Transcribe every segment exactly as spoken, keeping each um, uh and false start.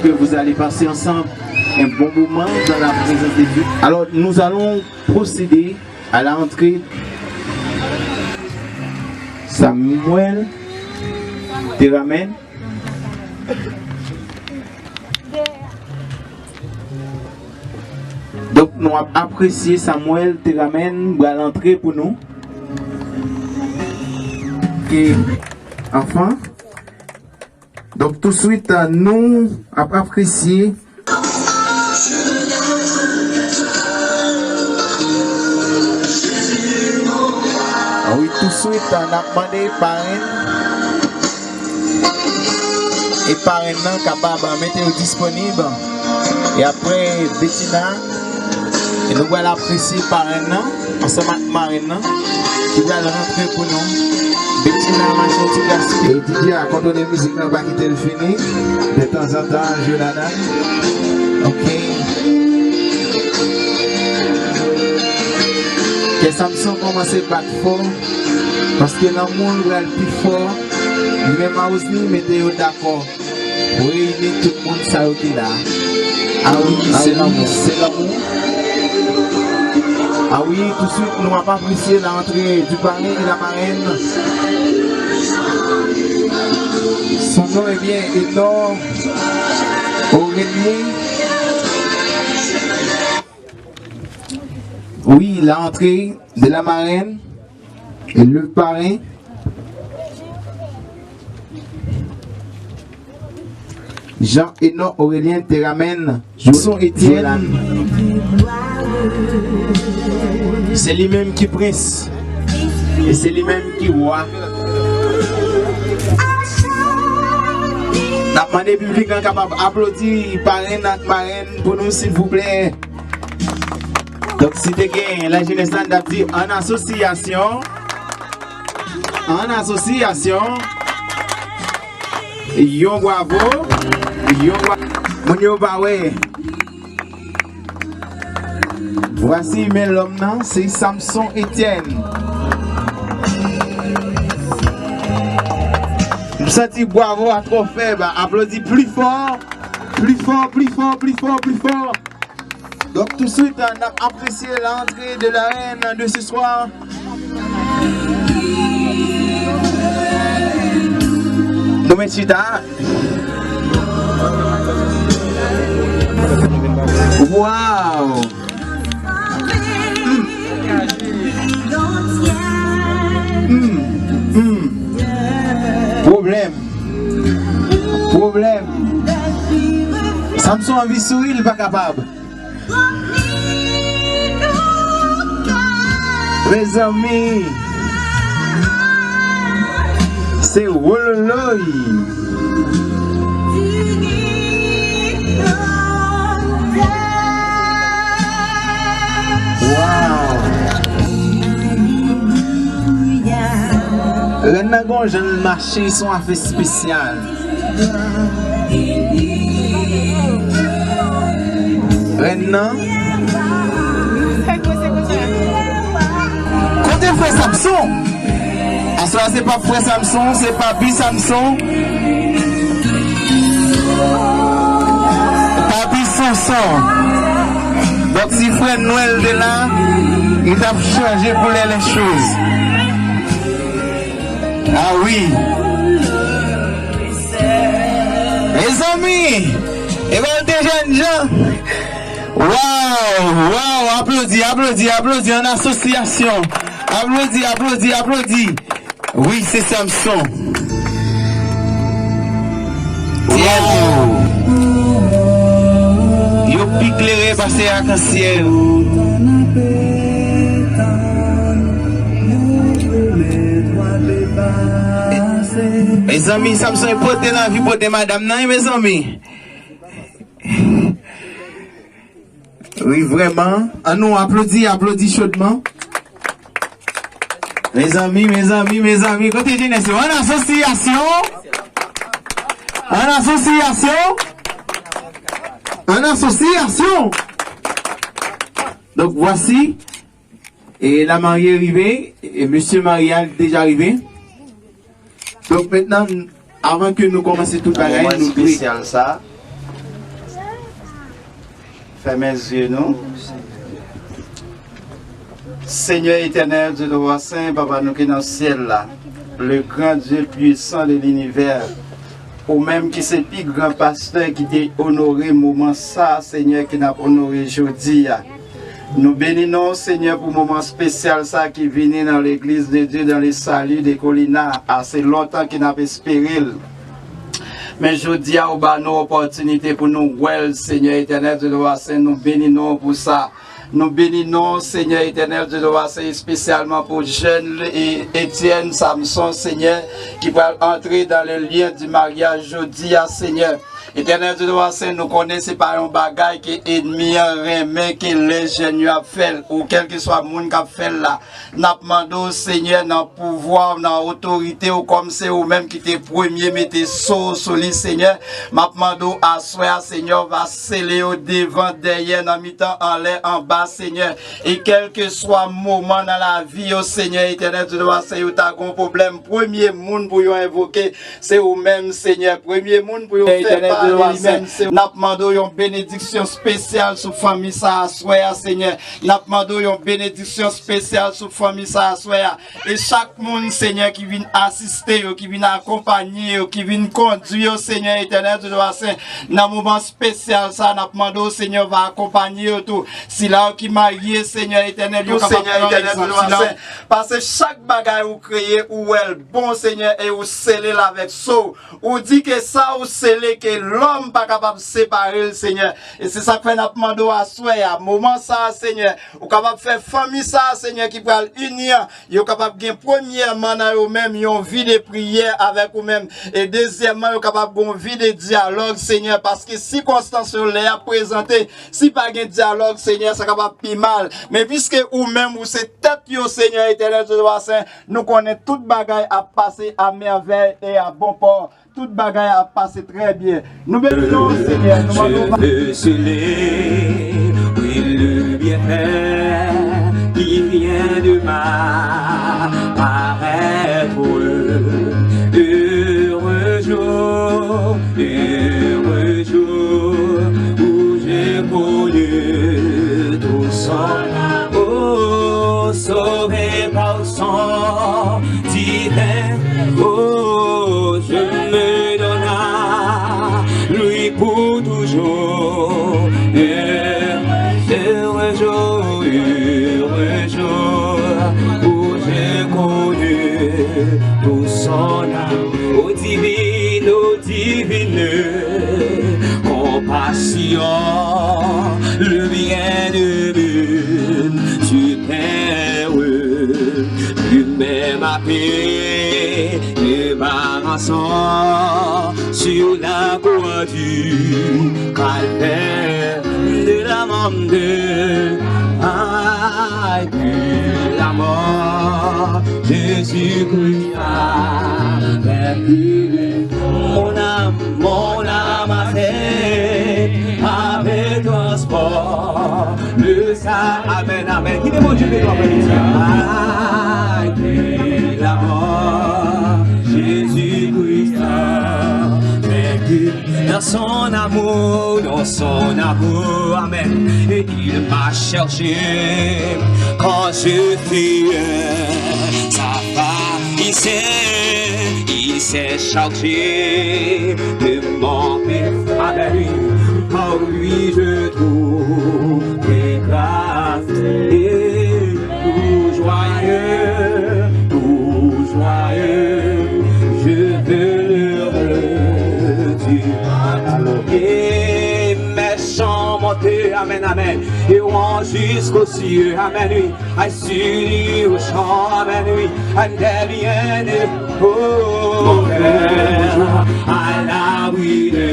Que vous allez passer ensemble un bon moment dans la présence de Dieu. Alors, nous allons procéder à la rentrée. Samuel Teramen. Donk, nou ap apresye Samuel Teramen pral antre pou nou. Ke anfan. Donk, touswit, nou ap apresye. Wi, touswit, n ap mande parenn e parenn nan kapab mete yo disponib. E apre, Betina, e nou pral apresye parenn nan ansanm ak marenn nan ki pral rantre pou nou. Betina, mache yon ti gaspiye. E D J a kontwole mizik nan, pa kite l fini. Detanzantan, jwe ladan. Ok. Kè Samson kòmanse bat fò, paske lanmou l pral pi fò. Li menm a Osni mete yo dakò. Pou reyini tout moun sa yo ki la. A wi, se lanmou, se lanmou. A wi, touswit, nou ap apresye la antre du parrain et la marraine. Son non, ebyen, Enor Aurelien. Wi, la antre de la marraine et le parrain. Jean Enor Aurelien Teramen, Joson Etienne. Se li menm ki prens. E se li menm ki wa. N ap mande piblik lan kapab aplodi parenn ak marenn pou nou, silvouplè. Donk, si te gen lajenès la, n t ap di, an asosyasyon, an asosyasyon, yon bwavo, yon bwa-, moun yo pa wè. Vwasi men lòm nan, se Samson Etienne. M santi bwavo a twò fèb, aplodi pli fò, pli fò, pli fò, pli fò, pli fò. Donk, touswit, n ap apresye la antre de la reine de ce soir. Nou met chita. Waw! Mm. Mm. Mm. Pwoblèm. Pwoblèm. Samson anvi souri, li pa kapab. Mezanmi, se wololoy. Waw. Rèn nan gon jan l mache, se yon afè espesyal. Rèn nan. Kote frè Samson? Aswè a se pa frè Samson, se papi Samson. Papi Samson. Donk, si frè Nwèl te la, li t ap chanje koulè lè choz. Ah wi. Mezanmi, e bèl de jèn jan. Waw, waw, aplodi, aplodi, aplodi, an asosyasyon. Aplodi, aplodi, aplodi. Wi, se Samson. Waw. Yo pi klere pase akansyèl. Mezanmi, Samson e pote lavi, pote madanm nan, wi, mezanmi. Wi, vrèman. An nou aplodi, aplodi chodman. Mezanmi, mezanmi, mezanmi, kote jenès yo? An asosyasyon! An asosyasyon! An asosyasyon! Donk, vwasi. E la marye rive, e mesye marye a deja rive. Donk mentnan, avan ke nou kòmanse tout bagay, moman nou dwe espesyal sa, Fèmen zye nou. Senyè etènèl, Dye twa sen, Papa nou ki nan syèl la, le gran Dye pwisan de linivè, ou menm ki se pi gran pastè ki te onore moman sa, Senyè, ke n ap onore jodi a. Nou beni non w, Senyè, pou moman espesyal sa ki vini nan Legliz de Dye dan le Sali de Kolina. Ase lontan ke n ap espere l. Men jodi a, ou ba nou opòtinite pou nou wè l, Senyè etènèl, Dye twa sen, nou beni non w pou sa. Nou beni non w, Senyè etènèl, Dye twa sen, espesyalman pou jèn, e, Etienne Samson, Senyè, ki pral antre dans le lien du mariage jodi a, Senyè. Etènèl Dye twa sen, nou konnen se pa yon bagay ke ènmi an renmen ke lè jèn yo ap fè l, ou kèlkeswa moun k ap fè l la. N ap mande w, Senyè, nan pouvwa w, nan otorite w, kòm se ou menm ki te premye mete so w sou li, Senyè. M ap mande w aswè a, Senyè, w va sele yo devan, dèyè, nan mitan, anlè, anba, Senyè. E kèlkeswa moman nan lavi yo, Senyè etènèl, Dye twa sen, yo ta gon pwoblèm, premye moun pou yo envoke, se ou menm, Senyè. Premye moun pou yo fè pale li menm, se ou. N ap mande w yon benediksyon espesyal sou fanmi sa aswè a, Senyè. N ap mande w yon benediksyon espesyal sou fanmi sa aswè a. E chak moun, Senyè, ki vin asiste yo, ki vin akonpanye yo, ki vin kondui yo, Senyè etènèl, Dye twa sen, nan moman espesyal sa, n ap mande w, Senyè, w va akonpanye yo tou. Sila yo ki marye, Senyè etènèl, yo kapab pran egzanp sila yo. Pase chak bagay ou kreye, ou wè l bon, Senyè, e ou sele l avèk so w. Ou di ke sa ou sele, ke lòm pa kapab separe l, Senyè. E se sa k fè n ap mande w aswè a, moman sa a, Senyè, ou kapab fè fanmi sa a, Senyè, ki pral ini an, yo kapab gen premyèman nan yo menm yon vi de priyè avèk ou menm. E dezyèmman, yo kapab gen yon vi de dyalòg, Senyè, paske sikonstans yo lè y ap prezante, si pa gen dyalòg, Senyè, sa kapab pi mal. Men piske ou menm, ou se tèt yo, Senyè etènèl, Dye twa sen, nou konnen tout bagay ap pase a mèvèy e a bon pò. Tout bagay ap pase trè byen. Nou beni non w, Senyè. Nou mande w pa- Je veux célébrer le bienfait qui vient de m'apparaître. Heureux jour, heureux jour, où j'ai connu ton sang. Oh, sauvé par son divin. Oh, je me donne à lui pour toujours. Heureux jour, heureux jour, où j'ai connu tout son amour. Oh divine, oh divine compassion, le bien de Dieu, tu perds lui-même a payé ma rançon sur la croix du calvaire. De la mort, de, ah, de la mort, Jésus-Christ a vaincu. Mon âme, mon âme a fait avec transport le sa. Amèn, amèn. Kite Bondye beni w aprè midi an. Ay, ke la mort, Jésus-Christ a vaincu. Dans son amour, dans son amour, amen. Et il m'a cherché quand je fuyais sa. Il s'est, il s'est chargé de mon péché. Avec lui, par lui, je trouve grâce. Et tout joyeux, tout joyeux, je veux le redire. Et mes chants montent, amen, amen, et vont jusqu'aux cieux, amen, oui. Ay, sur lui au chant, amen, oui. Ay, des liens de, oh, mon cœur à l'abri de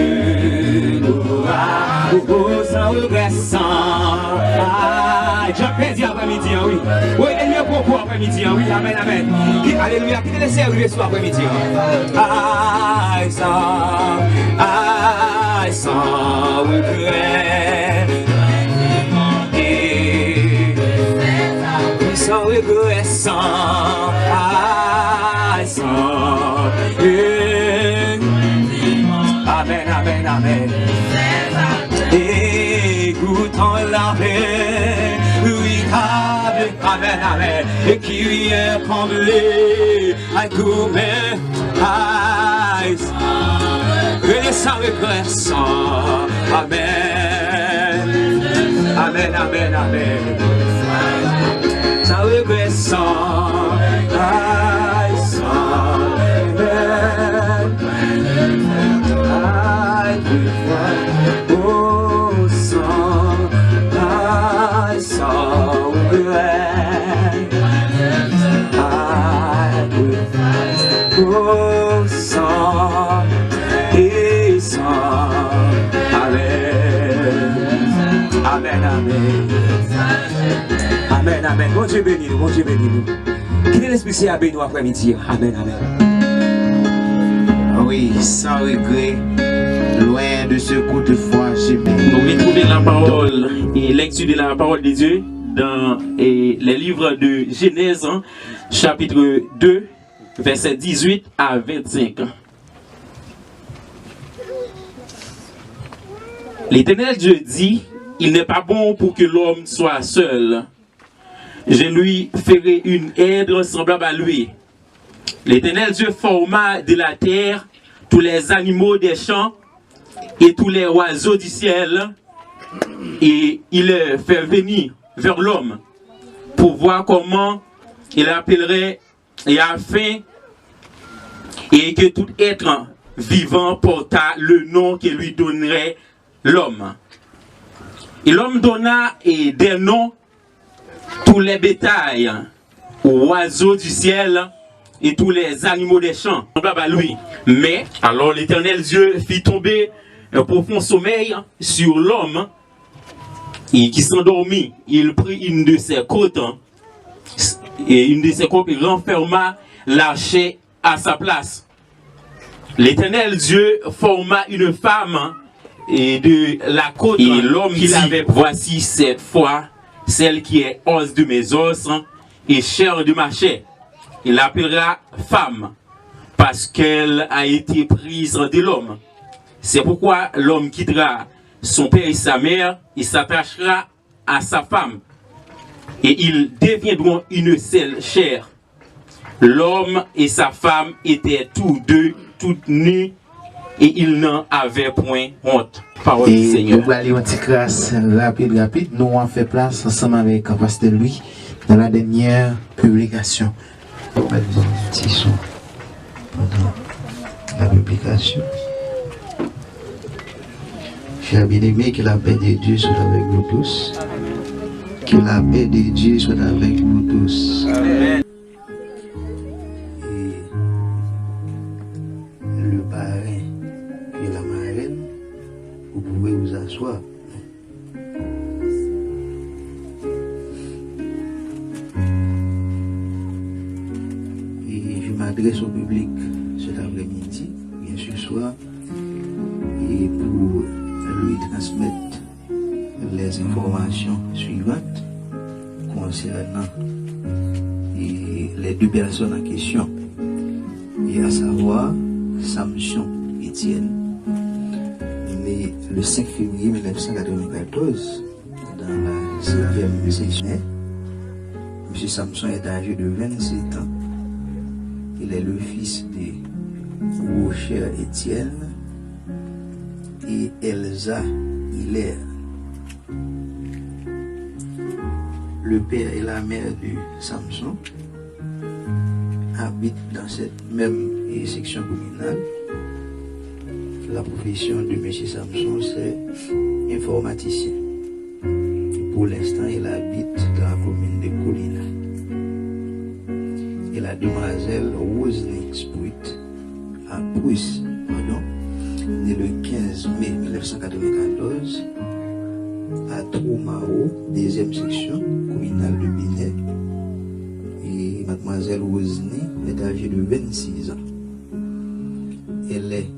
l'orage. Oh, sans regret, sans, ay, Djak Pèdi aprè midi an, wi. Wi, ènmi an pran kou aprè midi an, wi. Amèn, amèn. Ki, alelouya, kite Lesenyè rive sou aprè midi an. Ay, sans, ay, sans regret. Sans regret, sans, ay, sans, eh. Amèn, amèn, amèn. Et goûtant Amen, amen. Et qui est comblé à gourmet, à rele san regrè san. Amen. Amen, amen, amen. San regrè san. Ay, san regrè. Ay, oh, san. Ay, san regrè. Ay, oh, san. E san. Amen. Amen, amen. Amen, amen. Bondye beni nou, Bondye beni nou. Kite Lespri Sen a beni nou aprèmidi a. Amen, amen. Oui, sans regret, loin de ce coût de foi chemin. Nous retrouvons la parole et lecture de la parole de Dieu dans eh, les livres de Genèse, hein, chapitre deux, versets dix-huit à vingt-cinq. L'Éternel Dieu dit, il n'est pas bon pour que l'homme soit seul. Je lui ferai une aide semblable à lui. L'Éternel Dieu forma de la terre tous les animaux des champs et tous les oiseaux du ciel, et il les fait venir vers l'homme pour voir comment il appellerait, et afin et que tout être vivant porta le nom que lui donnerait l'homme. Et l'homme donna et des noms tous les bétails, aux oiseaux du ciel et tous les animaux des champs, semblables à lui. Mais alors l'Éternel Dieu fit tomber un profond sommeil sur l'homme et qui s'endormit. Il prit une de ses côtes, et une de ses côtes et renferma la chair à sa place. L'Éternel Dieu forma une femme et de la côte et l'homme qu'il dit, avait, voici cette fois celle qui est os de mes os et chair de ma chair. Il l'appellera femme parce qu'elle a été prise de l'homme. C'est pourquoi l'homme quittera son père et sa mère et s'attachera à sa femme, et ils deviendront une seule chair. L'homme et sa femme étaient tous deux tout nus, et ils n'en avaient point honte. Parole du Seigneur. Nou pral li yon ti kras rapid, rapid. Nou an fè plas ansanm avèk Pastè Louis dans la dernière publication. Mwen ban ti son pandan la publication. Chers bien-aimés, que la paix de Dieu soit avec vous tous. Que la paix de Dieu soit avec vous tous. Amen. Et le parrain et la marraine, vous pouvez vous asseoir. Et je m'adresse au public cet après-midi, bien ce soir, et pour lui transmettre les informations suivantes concernant, et les deux personnes en question, et à savoir Samson Etienne, né le cinq février mille neuf cent quatre-vingt-quatorze, dans la sixième session. Monsieur Samson est âgé de vingt-sept ans. Il est le fils de Rocher Etienne et Elsa Hilaire. Le père et la mère de Samson habitent dans cette même, eh, section communale. La profession de monsieur Samson, c'est informaticien. Et pour l'instant, il habite dans la commune de Colina. Et la demoiselle Rosny Spruit, à Prusse, pardon, née le quinze mai mille neuf cent quatre-vingt-quatorze, à Trou-Maro, deuxième section communale de Benè. Et mademoiselle Rosny est âgée de vingt-six ans. Elle est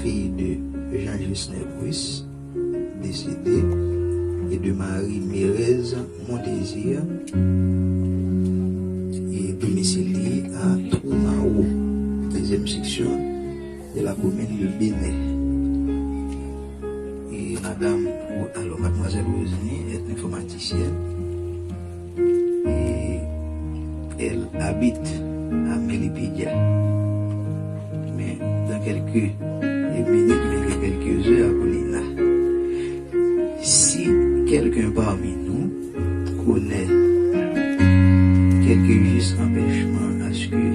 fille de Jean Gesner Prusse, décédé, et de Marie Mérez Mondésir, et domicilié à Trou-Maro, deuxième section de la commune de Benè. Et madame, alors, mademoiselle Rosny est informaticienne. Et Elle habite à Melipilla. Mais dans quelques minutes, mais dans quelques heures, Paulina, si quelqu'un parmi nous connaît quelques justes empêchements à ce que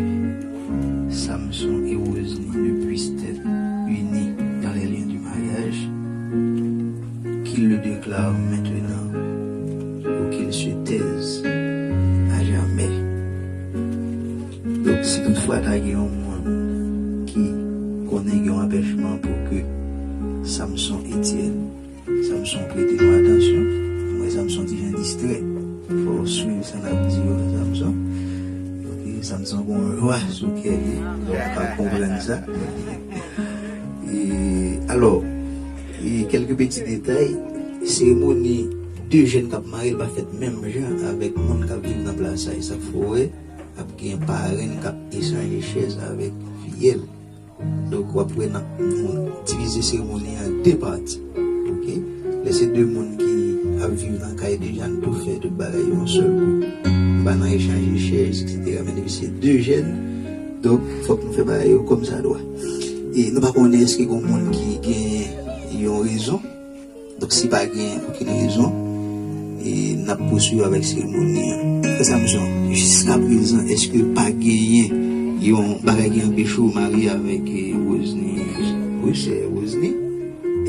Samson et Rosny ne puissent être unis dans les liens du mariage, qu'il le déclare maintenant ou qu'il se taise à jamais. Donk, si toutfwa ta gen yon moun ki konnen gen yon anpèchman pou ke Samson Etienne, Samson prete nou atansyon, mwen Samson ti jan distrè. Fò w swiv sa n ap di yo, Samson. Ok, Samson gon jwa sou kè li, donk w ap konprann sa. E, alò, e, kèlke peti detay, seremoni de jèn k ap marye, l pa fèt menm jan avèk moun k ap viv nan plasay. Sa k fè w wè, ap gen parenn k ap echanje chèz avèk fiyèl. Donk, w ap wè n ap, nou divize seremoni an de pati. Ok? Lè se de moun ki ap viv nan kay deja, n tou fè tout bagay yon sèl kou. Nou pa nan echanje chèz, etsetera. Men depi se de jèn, donk, fòk nou fè bagay yo kòmsadwa. E nou pa konnen èske gon moun ki gen yon rezon. Donk, si pa gen okenn rezon, e n ap pouswiv avèk seremoni an. Frè Samson, jiskaprezan, èske pa genyen yon bagay ki anpeche w marye avèk, e, Rosny? Wi, sè Rosny.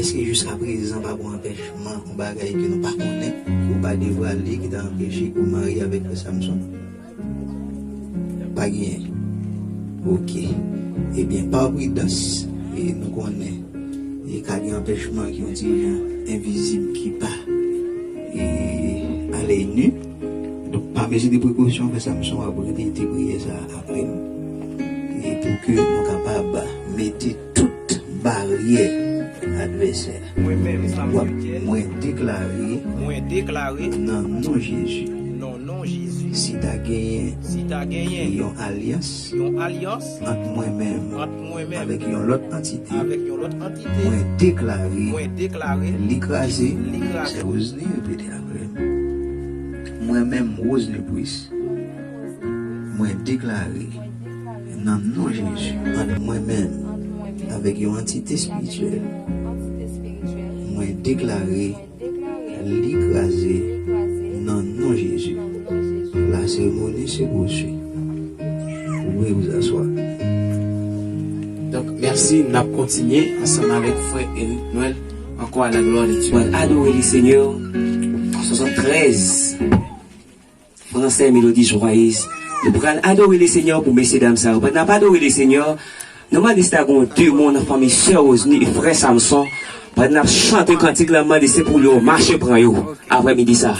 Èske jiskaprezan pa gen anpèchman, yon bagay ke nou pa konnen, ke w pa devwale, ki ta anpeche ke w marye avèk frè Samson? Pa genyen. Ok. Ebyen, pa pridans, e nou konnen, e ka gen anpèchman ki yon ti jan envizib ki pa, e, a lèy ni. Donk, pa mezi de prekosyon, frè Samson, w ap repete priyè sa a apre m. E pou ke nou kapab mete tout baryè advèsè. Mwen menm, Samson Etienne, mwen deklare, mwen deklare, nan non Jezi, nan non Jezi, si ta genyen, si ta genyen, yon alyans, yon alyans, ant mwen menm, ant mwen menm, avèk yon lòt antite, avèk yon lòt antite, mwen deklare, mwen deklare, li kraze, li kraze. Sè Rosny, repete apre m. Mwen menm, Rosny Price, mwen deklare, nan non Jezi, ant mwen menm avèk yon antite espirityèl, mwen deklare li kraze nan non Jezi. La seremoni se pouswi. Vous pouvez vous asseoir. Donk, mèsi. N ap kontinye ansanm avèk frè Eric Noël. Encore à la gloire de Dieu. Pral adore le Seigneur. Swasantrèz. Fransè, melodi jwayiz. Nou pral adore le Seigneur pou mesye dam sa yo. Pandan n ap adore le Seigneur, nou mande si ta gen de moun nan fanmi sè Rosny e frè Samson. Pandan n ap chante kantik la, mande se pou yo mache pran yo aprèmidi sa.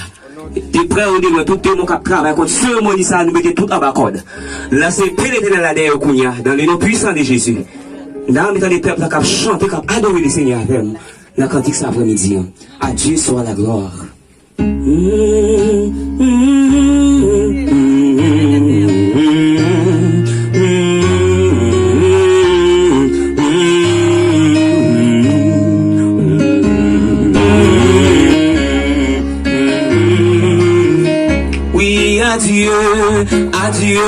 De prè ou de lwen, tout demon k ap travay kont seremoni sa, nou mete tout anba kòd. Lanse pen Letènèl la dèyè yo kounye a, dans le nom puissant de Jésus. N a anvi tande pèp la k ap chante, k ap adore le Seigneur avè m nan kantik sa aprèmidi an. À Dieu soit la gloire. Oui, à Dieu, à Dieu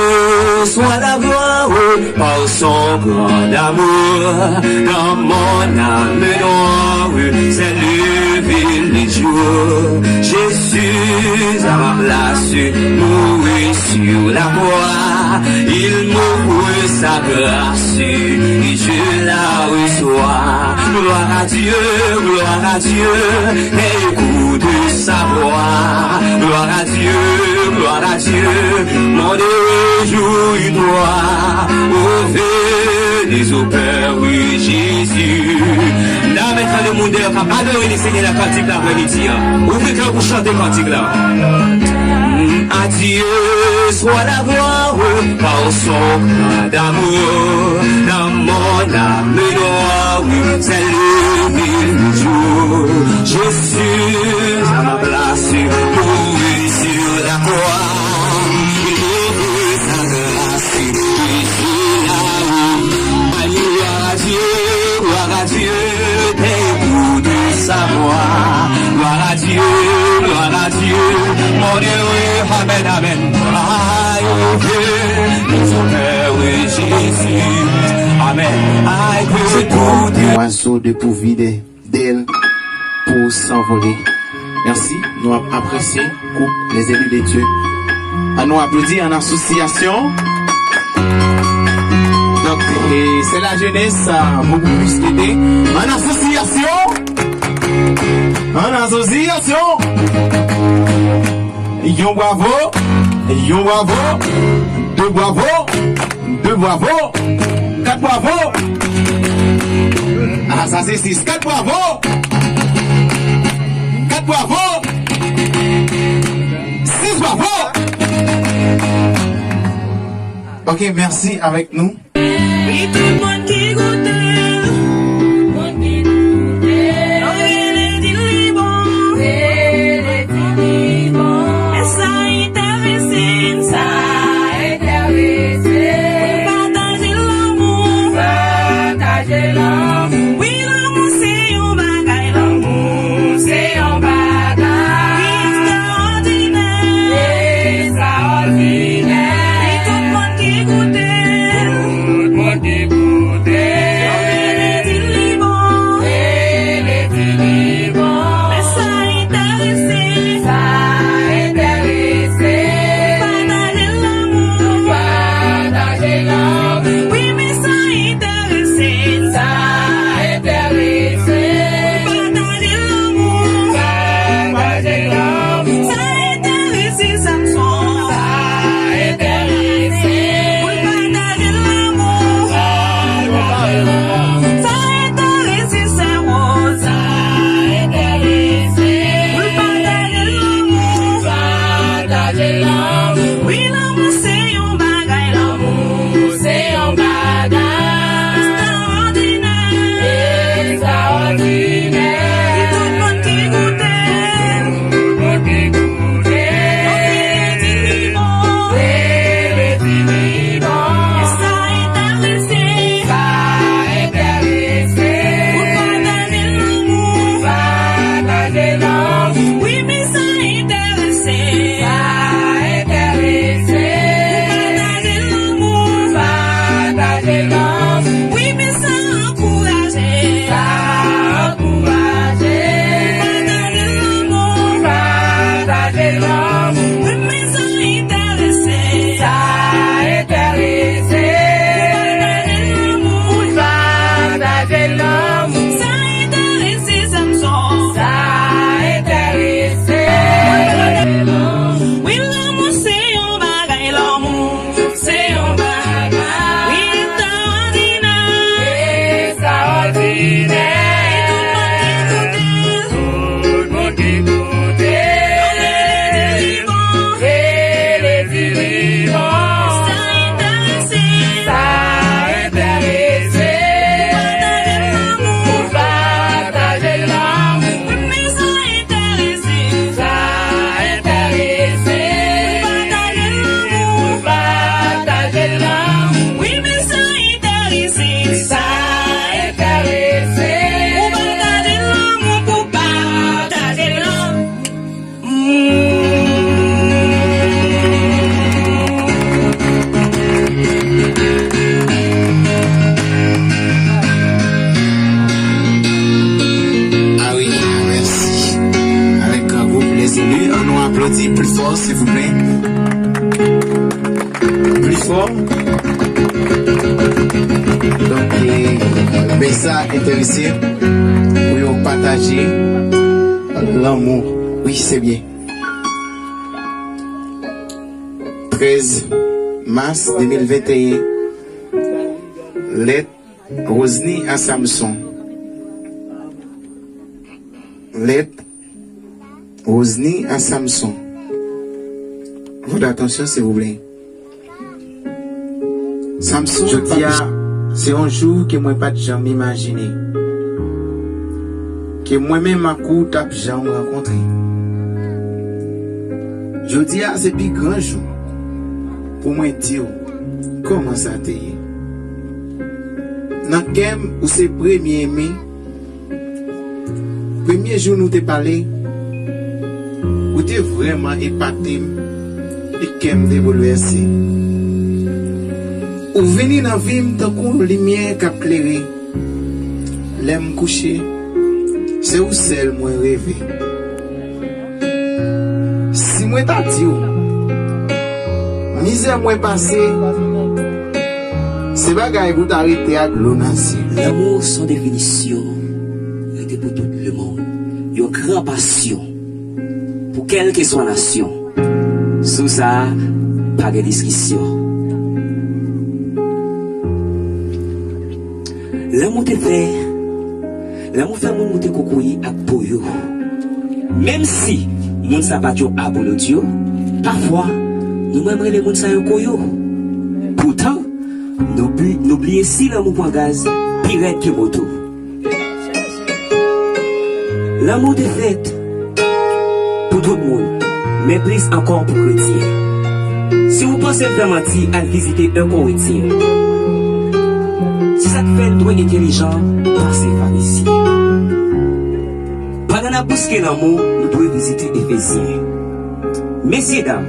soit la gloire. Par son grand amour, dans mon âme noire, s'est levé le jour. Jésus à ma place mourut sur la croix. Il m'offre sa grâce et je la reçois. Gloire à Dieu, gloire à Dieu, écoute sa voix. Gloire à Dieu, gloire à Dieu, mon Dieu, réjouis-toi, ô venez au Père, oui, Jésus. N a met tande moun deyò k ap adore le Seigneur nan kantik la aprèmidi an. Ouvri kè w pou chante kantik la. À Dieu soit la gloire, par son grand amour, dans mon âme noire, s'est levé le jour. Jésus à ma place, mourut sur la croix. Il offre sa grâce, et je la reçois. Gloire à Dieu, gloire à Dieu, écoute sa voix. Gloire à Dieu, gloire à Dieu, mon Dieu, amen, amen. Aïe, oh, Oiseau dépourvu de, d'ailes pour s'envoler. Merci. Nou ap apresye groupe Les Élus de Dieu. Ann nou aplodi an asosyasyon. Donk, e, c'est la jeunesse, euh, beaucoup plus aidée. An asosyasyon. An asosyasyon. Yon bravo, yon bravo, de bravo, de bravo, kat bravo. Ah, sa se sis. Kat bravo. Kat bravo. Sis bravo. Ok, mèsi avèk nou. Wi, tout moun ki goute l, tout moun ki goute l, yo rele di l li bon, rele di l li bon. Men sa enterese n, sa enterese n, pou n pataje lanmou, pataje lanmou. Wi, lanmou se yon bagay, lanmou se yon bagay, wi, ekstraòdinè, ekstraòdinè. Wi, tout moun ki goute l, tout moun ki goute l, yo rele di l li bon, rele di l li bon. Men sa enterese n, sa enterese n, pataje lanmou, pataje lanmou. Wi, men sa enterese n, sa enterese n, pataje lanmou, pataje lanmou. Sa enterese Samson, sa enterese n, pou l pataje lanmou, pataje lanmou. Sa enterese sè Woz, sa enterese n, pou l pataje lanmou, pataje lanmou. Wi, lanmou se yon bagay, lanmou se yon bagay, ekstraòdinè, ekstraòdinè. Wi, tout moun ki goute l, tout moun ki goute l, yo rele di l li bon, rele di l li bon. Men sa enterese n, sa enterese n, pou n pataje lanmou, pataje lanmou. Wi, men sa enterese n, sa enterese n, pou n pataje lanmou, pataje lanmou. Wi, men sa ankouraje n, sa ankouraje n, pou n pataje lanmou, pataje lanmou. Wi, men sa enterese n, sa enterese n, pou n pataje lanmou, pou n pataje lanmou. Sa enterese Samson, sa enterese n. Wi, lanmou se yon bagay, lanmou se yon bagay, wi, ekstraòdinè, ekstraòdinè. Wi, tout moun ki goute l, tout moun ki goute l, yo rele di l li bon, rele di l li bon. Sa enterese n, sa enterese n, pou n pataje lanmou, pou n pataje lanmou. Wi, men sa enterese n, sa enterese n, pou n pataje lanmou, pou n pataje lanmou. Wi, men sa enterese n, sa enterese n, pou pataje lanmou, pou pataje lanmou. Ah wi, mèsi. Avèk gran gwoup Les Élus, ann nou aplodi pli fò, silvouplè. Pli fò. Donk, e, men sa enterese n pou yo pataje lanmou. Wi, se byen. Trèz mas de mil venteyen. Lèt Rosny a Samson. Lèt Rosny a Samson. Votre attention, s'il vous plaît. Samson, jodi a, se yon jou ke mwen pa t janm imajine ke mwen menm ak ou t ap janm rankontre. Jodi a, se pi gran jou pou mwen di w kòman sa te ye. Nan kè m, ou se premye enmi. Premye jou nou te pale, ou te vrèman epate m e kè m te boulvèse. Ou vini nan vi m tankou yon limyè k ap klere. Lè m kouche, se ou sèl mwen reve. Si mwen ta di w mizè mwen pase, se bagay pou w ta rete ak dlo nan zye. Lanmou san definisyon rete pou tout lemonn. Yon gran pasyon pou kèlkeswa nasyon. Sou sa a, pa gen diskisyon. Lanmou te fè, lanmou fè moun moute kokoye ak poyo. Menm si moun sa pa t yon abolotyo, pafwa, nou menm rele moun sa yo koyo. Poutan, nou bli-, nou bliye si lanmou pran gaz pi rèd ke moto. Lanmou te fèt pou tout moun, men plis ankò pou kretyen. Si w panse m fè manti, al vizite yon kretyen. Se sa k fè n dwe entèlijan pase Farizyen. Pandan n ap bouske lanmou, nou dwe vizite Efezyen. Mesyedam,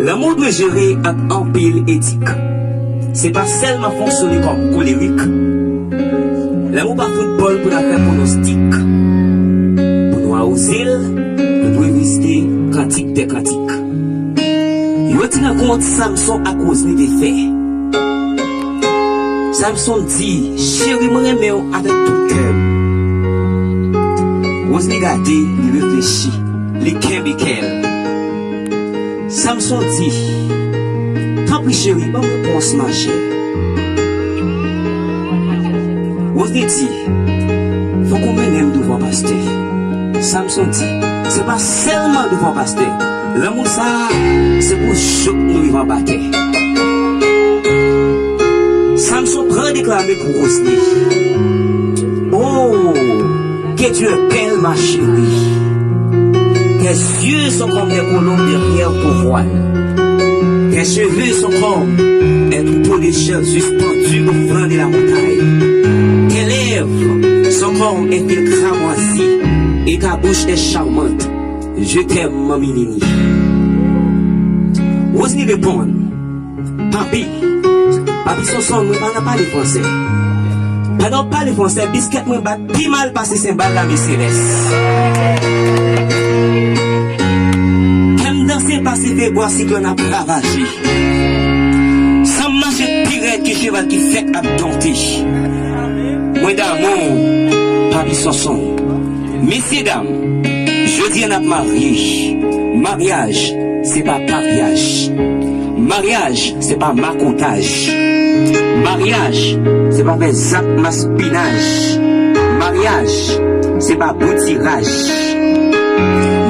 lanmou dwe jere ak anpil etik. Se pa sèlman fonksyone kòm kolerik. Lanmou pa foutbòl pou n ap fè pwonostik. Pou nou awoze l, nou dwe vizite Kantik dè Kantik. Yo di rankont Samson ak Wozne te fè. Samson di, cheri, mwen renmen w avèk tout kè m. Wozne gade, li reflechi, li kenbe kè l. Samson di, tanpri cheri, ban m repons majè. Wozne di, fòk ou mennen m douvan pastè. Samson di, se pa sèlman douvan pastè. Lanmou sa a, se pou jouk nou rive anba tè. Samson pran deklame pou Wozne. Oh, que tu es belle, ma chérie. Tes yeux sont comme des colombes de pierre pour voile. Tes cheveux sont comme un troupeau de chèvres suspendus au flanc de la montagne. Tes lèvres sont comme un fil cramoisi et ta bouche est charmante. Je t'aime, Manmi Nini. Wozne reponn, papi, papi Sonson, mwen pa nan pale fransè. Pandan w pale fransè, biskèt mwen bat pi mal pase senbal lame selès. Kè m danse pase febwa siklòn ap ravaje. San m mache pi rèd ke cheval ki fèk ap donte. Mwen damou, papi Sonson. Mesyedam, jodi a n ap marye. Maryaj, se pa paryaj. Maryaj, se pa makotaj. Maryaj, se pa fè zak maspinaj. Maryaj, se pa boutiraj.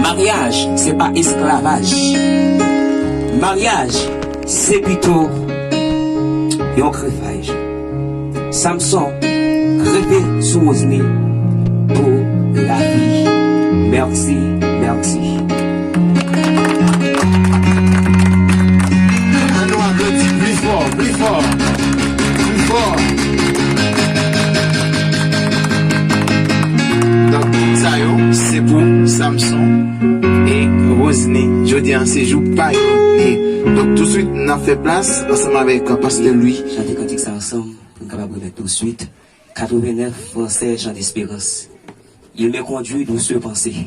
Maryaj, se pa esklavaj. Maryaj, se pito yon krefaj. Samson, krefe sou Wozne pou lavi. Mèsi, mèsi. Ann nou aplodi pli fò, pli fò, pli fò. Donk, tout sa yo, se pou Samson e Wozne. Jodi a, se jou pa yo. E donk, touswit, n ap fè plas ansanm avèk pastè Louis. Chante kantik sa ansanm pou n kapab remèt touswit. Katrevenèf, fransè, Jean d'Espérance. Il me conduit d'où se penser.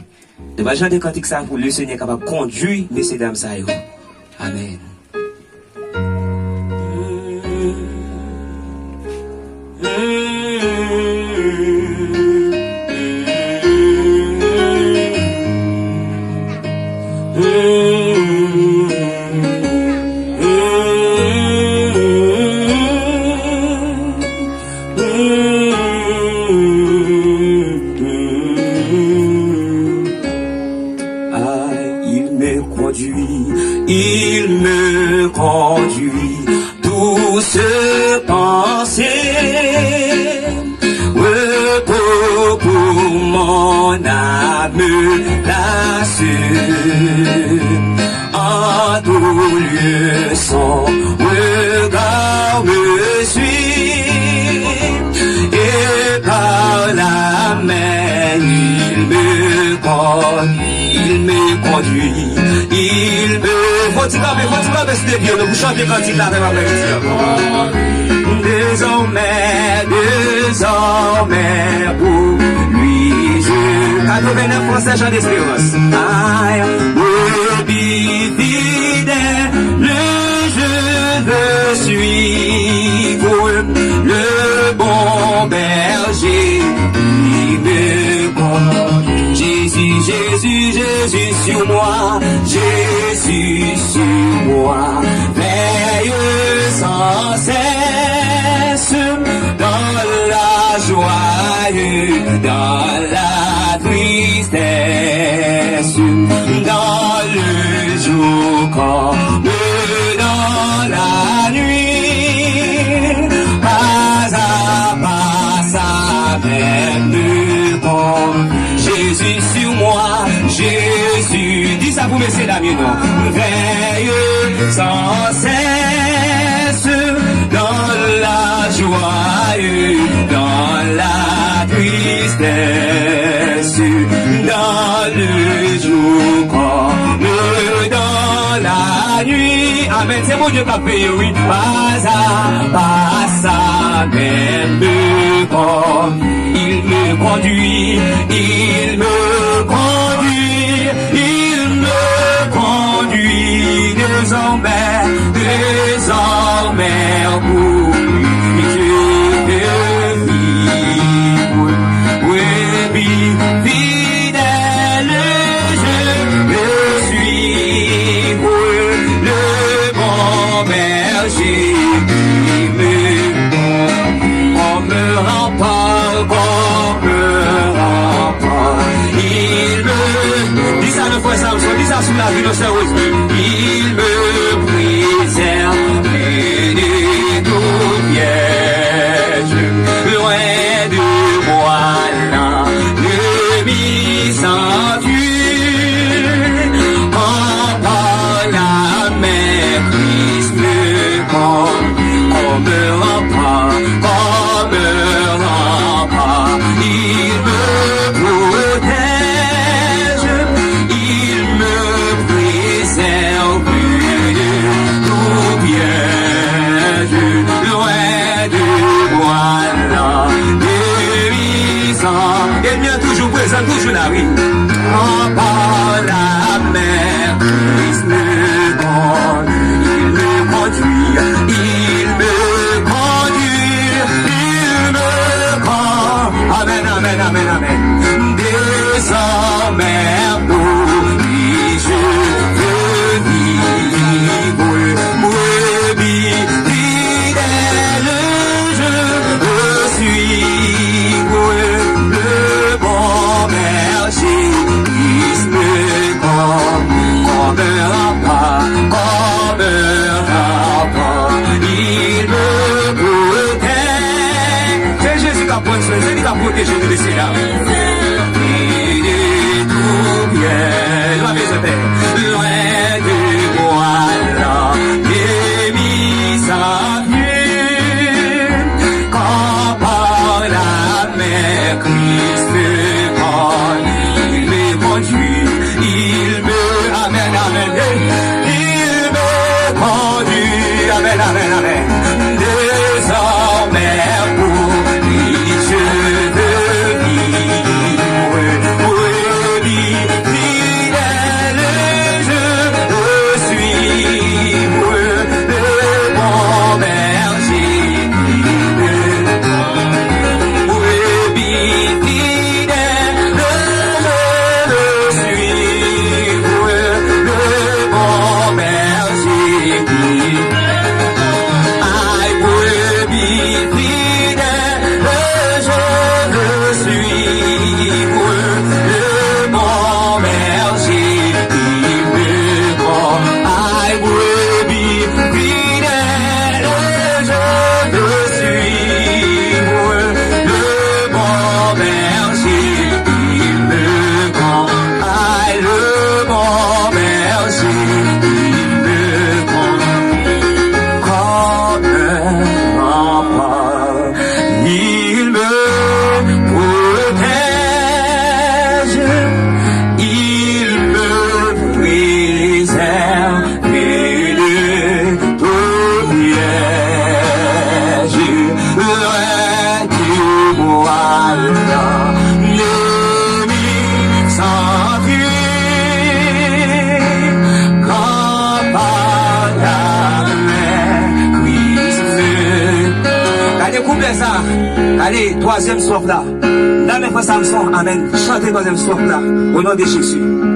Nou va chante kantik sa pou Lesenyè kapab kondui mesyedam sa yo. Amèn. Ah, il me conduit, il me conduit, douce pensée, repos pour mon âme lassée. En tout lieu son regard me suit, et par la main il me conduit, il me conduit, il me Fò ti kanpe, fò ti kanpe sou de pye nou pou chante kantik la avè m aprèmidi an. Désormais, désormais, pour lui, je. Quatre-vingt-neuf français, Jean d'Espérance. I will be fidèle, je veux suivre le bon berger qui me porte. Jésus, Jésus, Jésus sur moi, Jésus sur moi. Veille sans cesse dans la joie et dans la tristesse, dans le jour comme dans la nuit, pas à pas, sa menm de bon. Jésus sur moi, Jésus. Di sa pou mesye dam yo non. Veille sans cesse dans la joie et dans la tristesse, dans le jour comme dans la nuit. Amèn. Se Bondye k ap veye, wi. Pas à pas, sa menm de bon. Il me conduit, il me conduit, il me conduit désormais, désormais pour lui je veux vivre. Brebis fidèle, je veux suivre le bon berger qui me porte comme rempart, comme rempart. Il me, di sa nou frè Samson, di sa sou lavi nou sè Rosemary. Il me préserve de tout piège, loin de moi l'ennemi s'enfuit. Quand par la main Christ me porte, comme rempart, comme rempart, il me protège, il me préserve de tout piège, loin de moi l'ennemi s'enfuit. Ènmi an toujou prezan, toujou la, wi. Quand par la main Christ me conduit, il me conduit, il me conduit, il me conduit. Amèn, amèn, amèn, amèn. Désormais pour lui je veux vivre, brebis fidèle, je veux suivre le bon berger, Christ me porte, comme rempart, comme rempart, il me protège. Se Jezi k ap pran swen, se li k ap pwoteje nou, mesye dam. Loin de tout piège, loin de moi l'ennemi s'enfuit. Quand par la main Christ me porte, il me conduit, il me, amèn, amèn, hey, il me conduit, amèn, amèn, amèn. Désormais pour lui je veux vivre, brebis fidèle, je veux suivre le bon berger qui me porte, brebis fidèle, je veux suivre le bon berger qui me porte. Fè sa. Ale, twazyèm stwòf la. Nan men frè Samson, amèn. Chante twazyèm stwòf la. O non de Jezi. Amèn.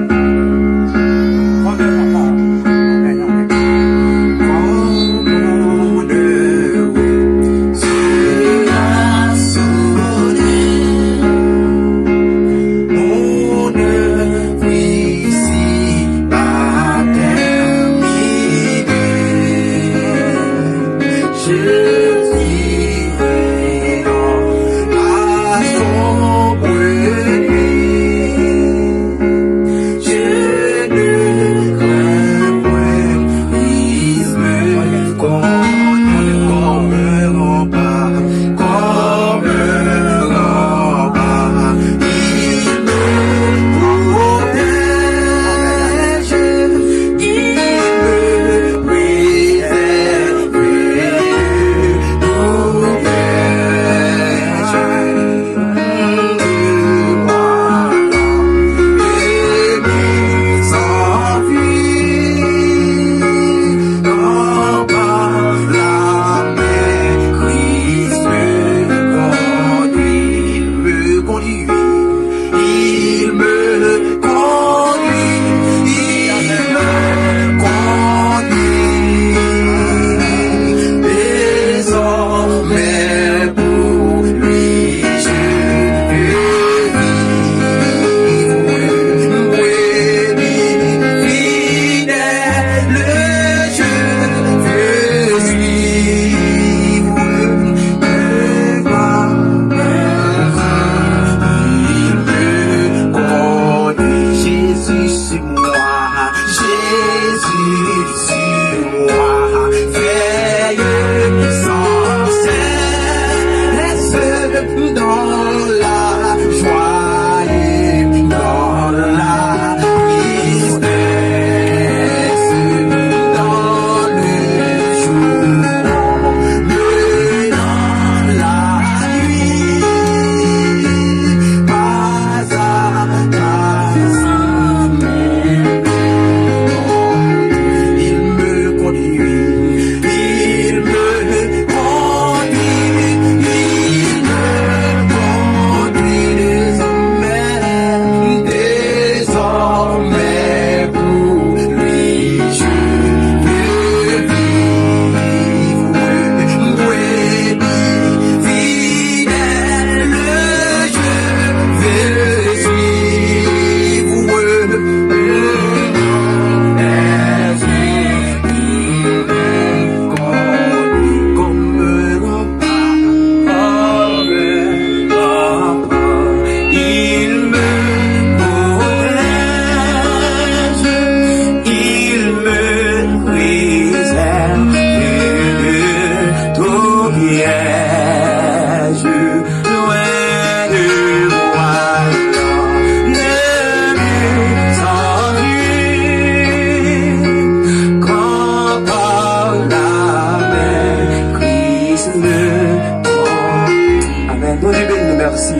Bondye beni nou, mèsi.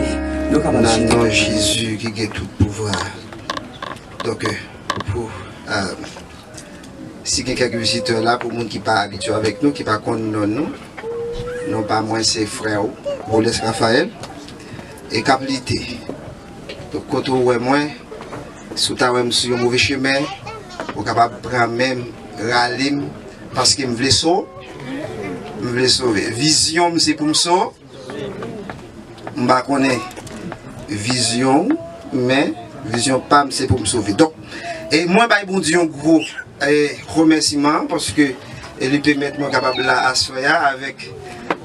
Nou ka mache. Nan non Jezi ki gen tout pouvwa. Donk, pou, euh, si gen kèk vizitè la, pou moun ki pa abitye avèk nou, ki pa konn non nou, non pa mwen se frè w, Roles Raphaël, e k ap lite. Donk, kote w wè mwen, si w ta wè m sou yon move chemen, ou kapab pran men m, rale m, paske m vle so-, m vle sove. Vizyon m se pou m so-, M pa konnen vizyon w, men vizyon pa m se pou m sove. Donk, e mwen bay Bondye yon gwo, e, remèsiman paske, e, li pèmèt mwen kapab la aswè a avèk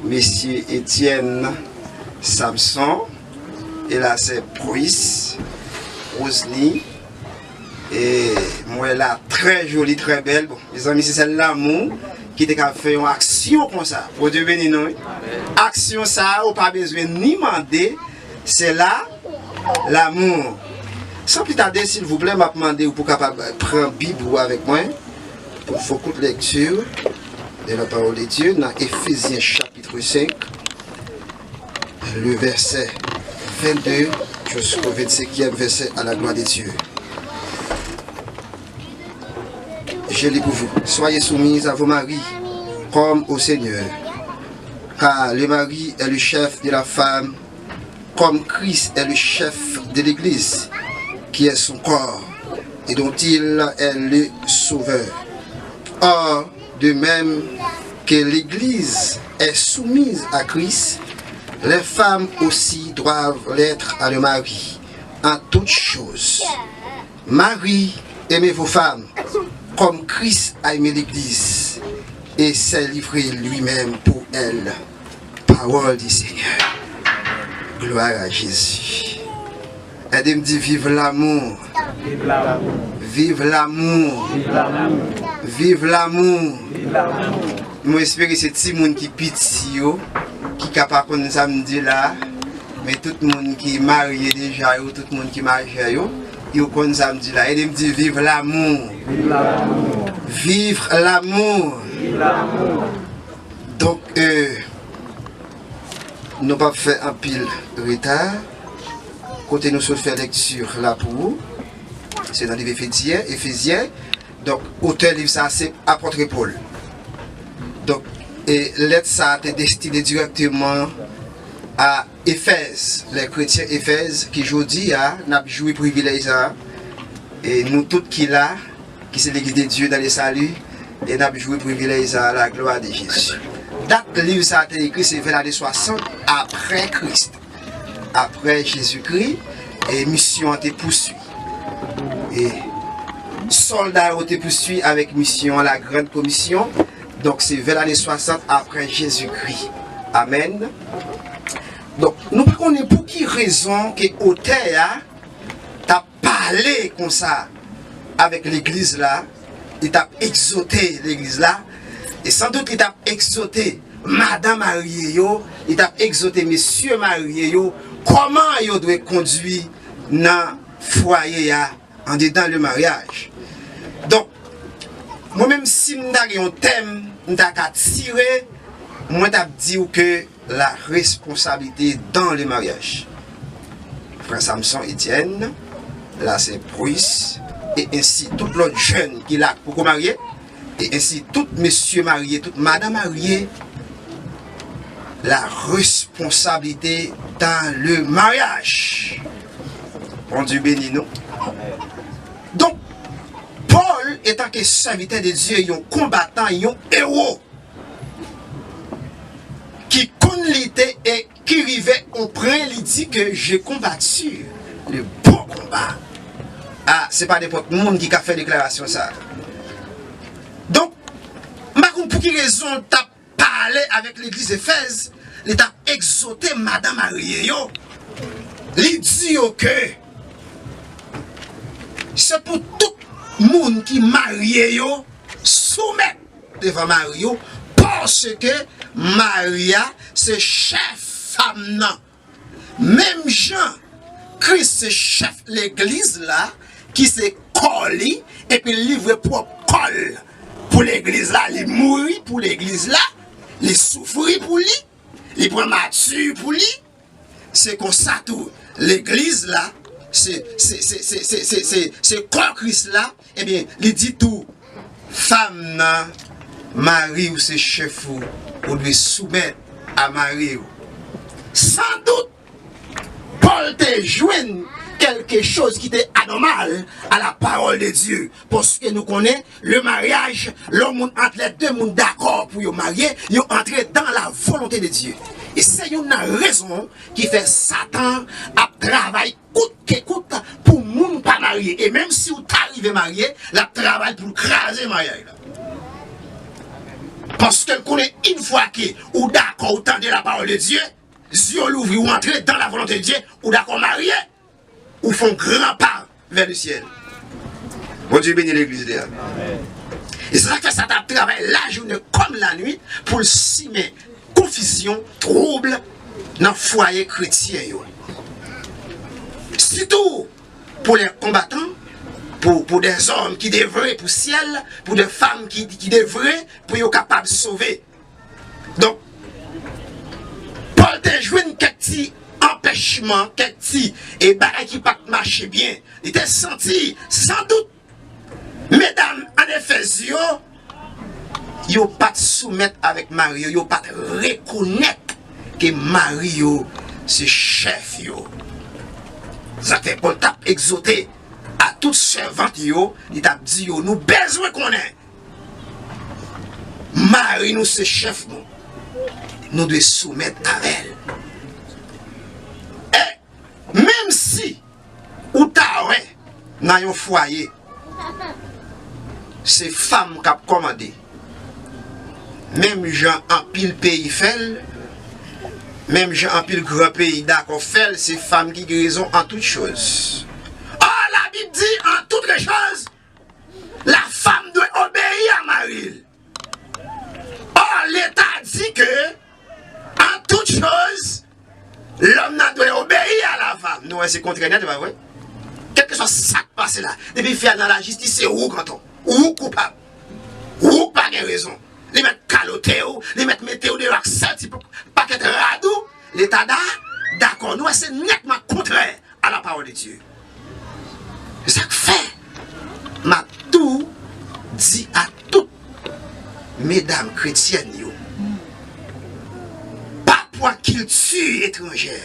mesye Etienne Samson e la sè Pris Rosny. E m wè la trè joli, trè bèl. Bon, mezanmi, se sèl lanmou ki te ka fè yon aksyon konsa. Bondye beni nou, wi. Aksyon sa a, ou pa bezwen ni mande, se la, lanmou. San pli tade, silvouplè, m ap mande w pou w kapab pran Bib ou avèk mwen, pou n fè yon kout lèkti de la parole de Dieu nan Efezyen chapit senk, le verset vingt-deux jusqu'au vingt-cinquième verset à la gloire de Dieu. Je lis pour vous. Soyez soumises à vos maris, comme au Seigneur. Car le mari est le chef de la femme, comme Christ est le chef de l'Église, qui est son corps, et dont il est le sauveur. Or, de même que l'Église est soumise à Christ, les femmes aussi doivent l'être à leur mari en toutes choses. Marie, aimez vos femmes, comme Christ a aimé l'Église et s'est livré lui-même pour elle. Parole du Seigneur. Gloire à Jésus. Ede m di viv lanmou. Viv lanmou. Viv lanmou. Viv lanmou. Viv lanmou. Viv lanmou. Mwen espere se timoun ki piti yo ki ka pa konn sa m di la, men tout moun ki marye deja yo, tout moun ki majè yo, yo konn sa m di la. Ede m di viv lanmou. Viv lanmou. Viv lanmou. Viv lanmou. Donk, euh, nou p ap fè anpil reta. Kote nou sot fè lekti la pou ou, se nan liv Efezyen, Efezyen. Donk, otè liv sa a se apòt Pòl. Donk, e lèt sa a te destine dirèkteman a Efèz, lè kretyen Efèz, ki jodi a n ap jwi privilèj sa a. E nou tout ki la, ki se legliz de Dye dan le sali, e n ap jwi privilèj sa a, la glwa de Jezi. Dat liv sa a te ekri, se vè lane swasant apre Kris. Apre Jezikri, e misyon an te pousui. E sòlda yo te pousui avèk misyon an, la grande commission. Donk, se vè lane swasant apre Jezikri. Amèn. Donk, nou pa konnen pou ki rezon ke otè a t ap pale konsa avèk legliz la, li t ap egzòte legliz la, e sandout li t ap egzòte madan marye yo, li t ap egzòte mesye marye yo, kòman yo dwe kondui nan fwaye a, andedan le maryaj. Donk, mwen menm, si m ta gen yon tèm, m ta ka tire, mwen t ap di w ke la responsabilité dans le mariage. Frè Samson Etienne, la se Pris, e ensi tout lòt jèn ki la k poko marye, e ensi tout mesye marye, tout madan marye, la responsabilité dans le mariage. Bondye beni nou. Donk, Pòl, etanke sèvitè de Dye, yon konbatan, yon ewo, ki konn lite e ki rive o pwen li di ke je konbati le bon konba. A, se pa nenpòt moun ki ka fè deklarasyon sa. Donk, m pa konn pou ki rezon l t ap pale avèk legliz Efèz, li t ap egzòte madan marye yo. Li di yo ke se pou tout moun ki marye yo soumèt devan mari yo, paske mari a se chèf fanm nan. Menm jan Kris se chèf legliz la, ki se kò li, epi l livre pwòp kò l pou legliz la, li mouri pou legliz la, li soufri pou li, li pran mati pou li. Se konsa tou, legliz la, se, se, se kò Kris la, ebyen, li di tou, fanm nan, mari w se chèf ou, ou dwe soumèt a mari w. Sandout, Pòl te jwenn kèlke choz ki te anòmal a la pawòl de Dye, paske nou konnen le maryaj, lè moun ant lè de moun dakò pou yo marye, yo antre dan la volonte de Dye. E se youn nan rezon ki fè Satan ap travay kout ke kout pou moun pa marye. E menm si w ta rive marye, l ap travay pou l kraze maryaj la. Paske l konnen, yon fwa ke ou dakò, ou tande la pawòl de Dye, zye w louvri, ou antre dan la volonte de Dye, ou dakò marye, ou fè yon gran pa vè le syèl. Bondye beni legliz li a. E se sa k fè Satan ap travay lajounen kòm lannuit pou l simen konfizyon, twoub nan fwaye kretyen yo. Sitou pou lè konbatan, pou, pou dèzòm ki devwe pou syèl, pou de fanm ki, ki devwe pou yo kapab sove. Donk, Pòl te jwenn kèk ti anpèchman, kèk ti, e, bagay ki pa t mache byen. Li te santi, sandout, medam ann Efèz yo, yo pa t soumèt avèk mari yo, yo pa t rekonèt ke mari yo se chèf yo. Sa fè Pòl t ap egzòte a tout sèvant yo, li t ap di yo, nou bezwen konnen mari nou se chèf nou. Nou dwe soumèt avè l. E menm si ou ta wè nan yon fwaye, se fanm k ap kòmande. Menm jan anpil peyi fè l, menm jan anpil gran peyi dakò fè l, se fanm ki gen rezon an tout choz. Or, Labib di, en toutes choses, la femme doit obéir à mari l. Or, Leta di ke, en toutes choses, lòm nan dwe obeyi a la fanm. Nou wè se kontrè nèt, e pa vre? Kèlkeswa sa k pase la, depi fè al nan lajistis, se ou k antò. Ou k koupab. Ou k pa gen rezon. Li mèt kalote w, li mèt mete w deyò ak sèl ti pakèt rad ou. Leta da, dakò. Nou wè se nètman kontrè à la parole de Dieu. Se sa k fè m ap tou di a tout medam kretyèn yo, pa pran kilti etranjè.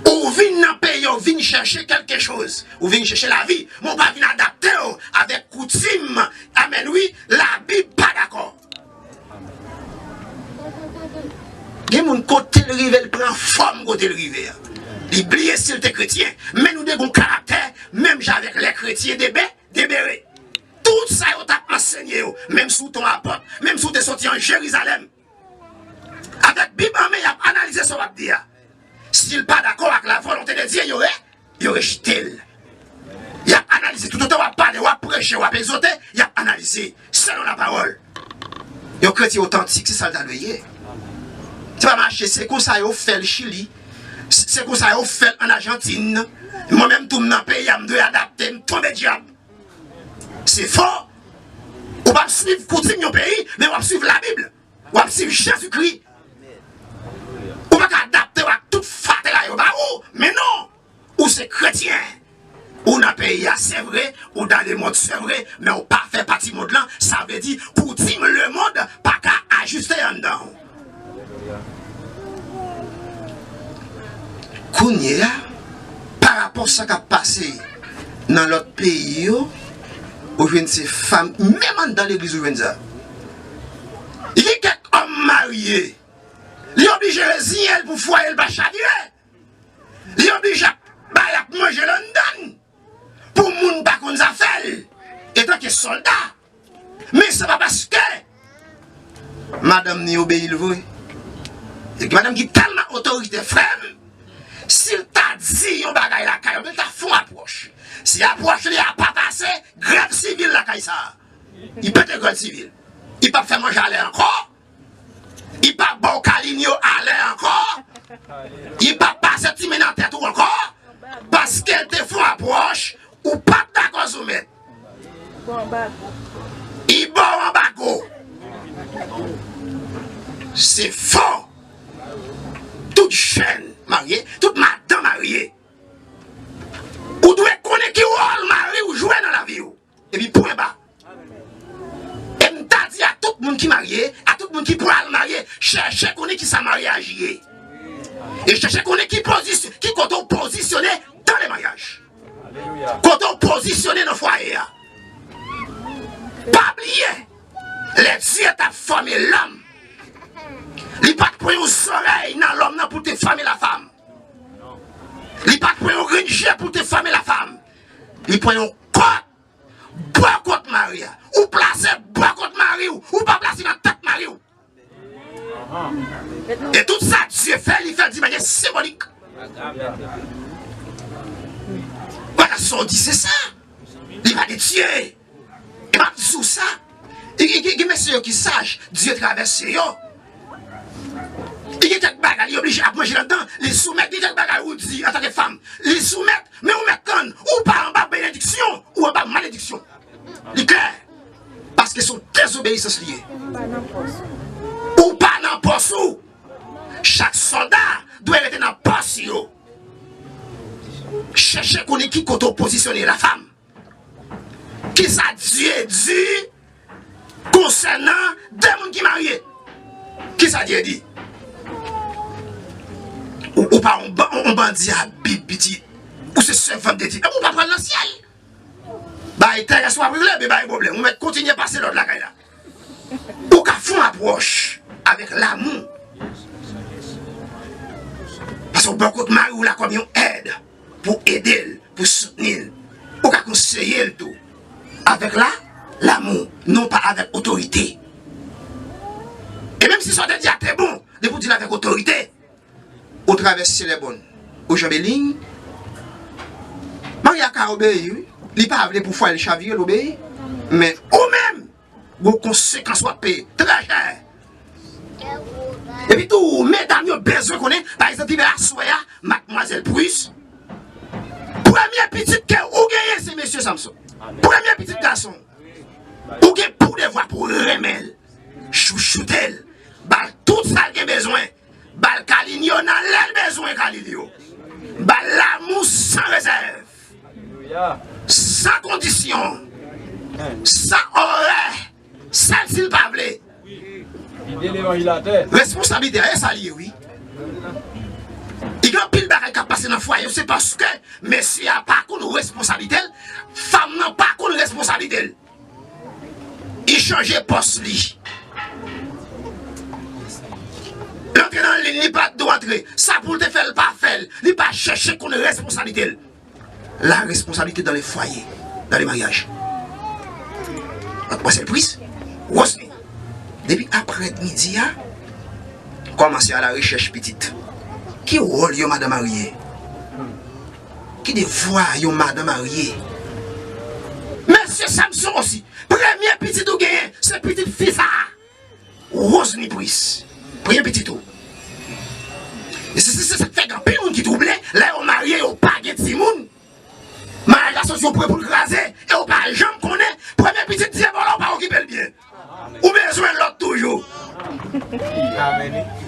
Ou vin nan peyi, ou vin chèche kèlke choz, ou vin chèche lavi, men ou pa vin adapte w avèk koutim. Amèn, wi, Labib pa dakò. Gen moun kote l rive, l pran fòm kote l rive a. Li bliye si l te kretyen. Men nou de gon karaktè, menm jan avèk lè kretyen debe, debere. Tout sa yo t ap ansenye yo, menm si w te yon apòt, menm si w te soti an Jerizalèm. Avèk Bib an men, y ap analize sa w ap di a. Si l pa dakò ak la volonté de Dieu, yo re-, yo rejte l. Y ap analize. Toutotan w ap pale, w ap preche, w ap egzòte, y ap analize selon la parole. Yon kretyen otantik, se sa l ta dwe ye. Se pa mache, se konsa yo fè l Chili. Se, se konsa yo fè l an Ajantin. Mwen menm tou, m nan peyi a, m dwe adapte, m tonbe dyab. Se fo. Ou p ap swiv koutim yon peyi, men w ap swiv Labib. W ap swiv Jezikri. Ou pa ka adapte w ak tout fatra yo ba ou. Men non, ou se kretyen. Ou nan peyi a, se vre, ou dans le monde, se vre, men ou pa fè pati mond lan. Sa vle di, koutim lemonn pa ka ajiste anndan w. Kounye a, pa rapò sa k ap pase nan lòt peyi yo, ou jwenn se fanm, menm anndan legliz ou jwenn sa. Gen kèk òm marye, li oblije reziyen l pou fwaye l pa chavire. Li oblije ap bay, ap manje l anndan l pou moun pa konn zafè l, etanke sòlda. Men se pa paske madanm ni obeyi l vre. E gen madanm ki tèlman otoritè, frè m, si l ta di yon bagay lakay, oubyen l ta fè yon apwòch, si apwòch li a pa pase, grèv sivil lakay sa a. Li pete grèv sivil. Li p ap fè manje alè ankò. Li p ap ba w kalinyo alè ankò. Li p ap pase timen nan tèt ou ankò. Paske l te fè yon apwòch, ou pa t dakò soumèt. Li ba w anbago. Se fo. Tout jèn marye, tout madanm marye, ou dwe konnen ki wòl mari w jwe nan lavi w. Epi pwen ba. E m ta di a tout moun ki marye, a tout moun ki pral marye, chèche konnen kisa maryaj ye. E chèche konnen ki pozisyon, ki kote w pozisyone dans le mariage. Kote w pozisyone nan fwaye a. Pa bliye, lè Dye t ap fòme lòm, li pa t pran yon zòrèy nan lòm nan pou te fòme la femme. Li pa t pran yon grenn je pou te fòme la femme. Li pran yon kòt bò kot mari a. Ou plase bò kot mari w. Ou pa plase nan tèt mari w. E tout sa Dye fè, li fè l di manyè senbolik. Bagay sa w di se sa. Li pa de Dye. E m ap di w sa. E, e, e, gen mesye yo ki saj, Dye travèse yo. E gen kèk bagay, li oblije ap manje ladan, li soumèt. Gen kèk bagay ou di antanke fanm, li soumèt. Men ou mèt tann, ou pa anba benediksyon, ou anba malediksyon. Li klè. Paske se yon dezobeyisans li ye. Ou pa nan pòs ou. Chak sòlda dwe rete nan pòs yo. Chèche konnen ki kote w pozisyone la femme. Kisa Dye di Konsènan de moun ki marye, kisa Dye di? Ou, ou pa yon ba-, yon bandi a Bib, pitit. Ou se sèvant de Dye. Epi ou pa pral nan syèl. Bay terès w ap regle, men bay pwoblèm. Ou mèt kontinye pase lòd lakay la. Ou ka fè yon apwòch avèk lamou. Paske w pran kont mari w la kòm yon èd pou ede l, pou soutni l. Ou ka konseye l tou. Avèk la, lamou, non pa avèk otorite. E menm si sa w te di a te bon, depi w di l avèk otorite, ou travèse lèbòn, ou janbe liy. Mari a ka obeyi, wi. Li pa vle pou fwaye l chavire, l obeyi. Men ou menm, gon konsekans w ap peye trè chè. Epi tou, medam yo bezwen konnen, pa egzanp, li vin aswè a, madmwazèl Pris, premye pitit ke ou genyen, se mesye Samson. Premye pitit gason. Ou gen pou devwa pou renmen l, chouchoute l, ba l tout sa l gen bezwen, ba l kalinyo nan lè l bezwen kalinyo, ba l lamou san rezèv, san kondisyon, san orè, sèl si l pa vle. Responsabilite a, e sa l ye, wi. Li gen anpil bagay k ap pase nan fwaye yo, se paske mesye a pa konn responsablite l, fanm nan pa konn responsablite l. Li chanje pòs li. L antre nan liy, li pa t dwe antre. Sa pou l te fè, l pa fè l. Li pa chèche konn responsablite l. La responsabilité dans les foyers, dans les mariages. Madmwazèl Pris, Rosny. Depi aprè midi a, kòmanse a la rechèch pitit. Ki wòl yon madan marye? Ki devwa yon madan marye? Mesye Samson osi, premye pitit ou genyen, se pitit fi sa a. Rosny Pris, premye pitit ou. E se, se, se sa k fè gen anpil moun ki twouble, lè yo marye, yo pa gen timoun. Maryaj la se yon pwen pou l kraze, e ou pa janm konnen, premye pitit Dye ba w la, ou pa okipe l byen. Ou bezwen lòt toujou.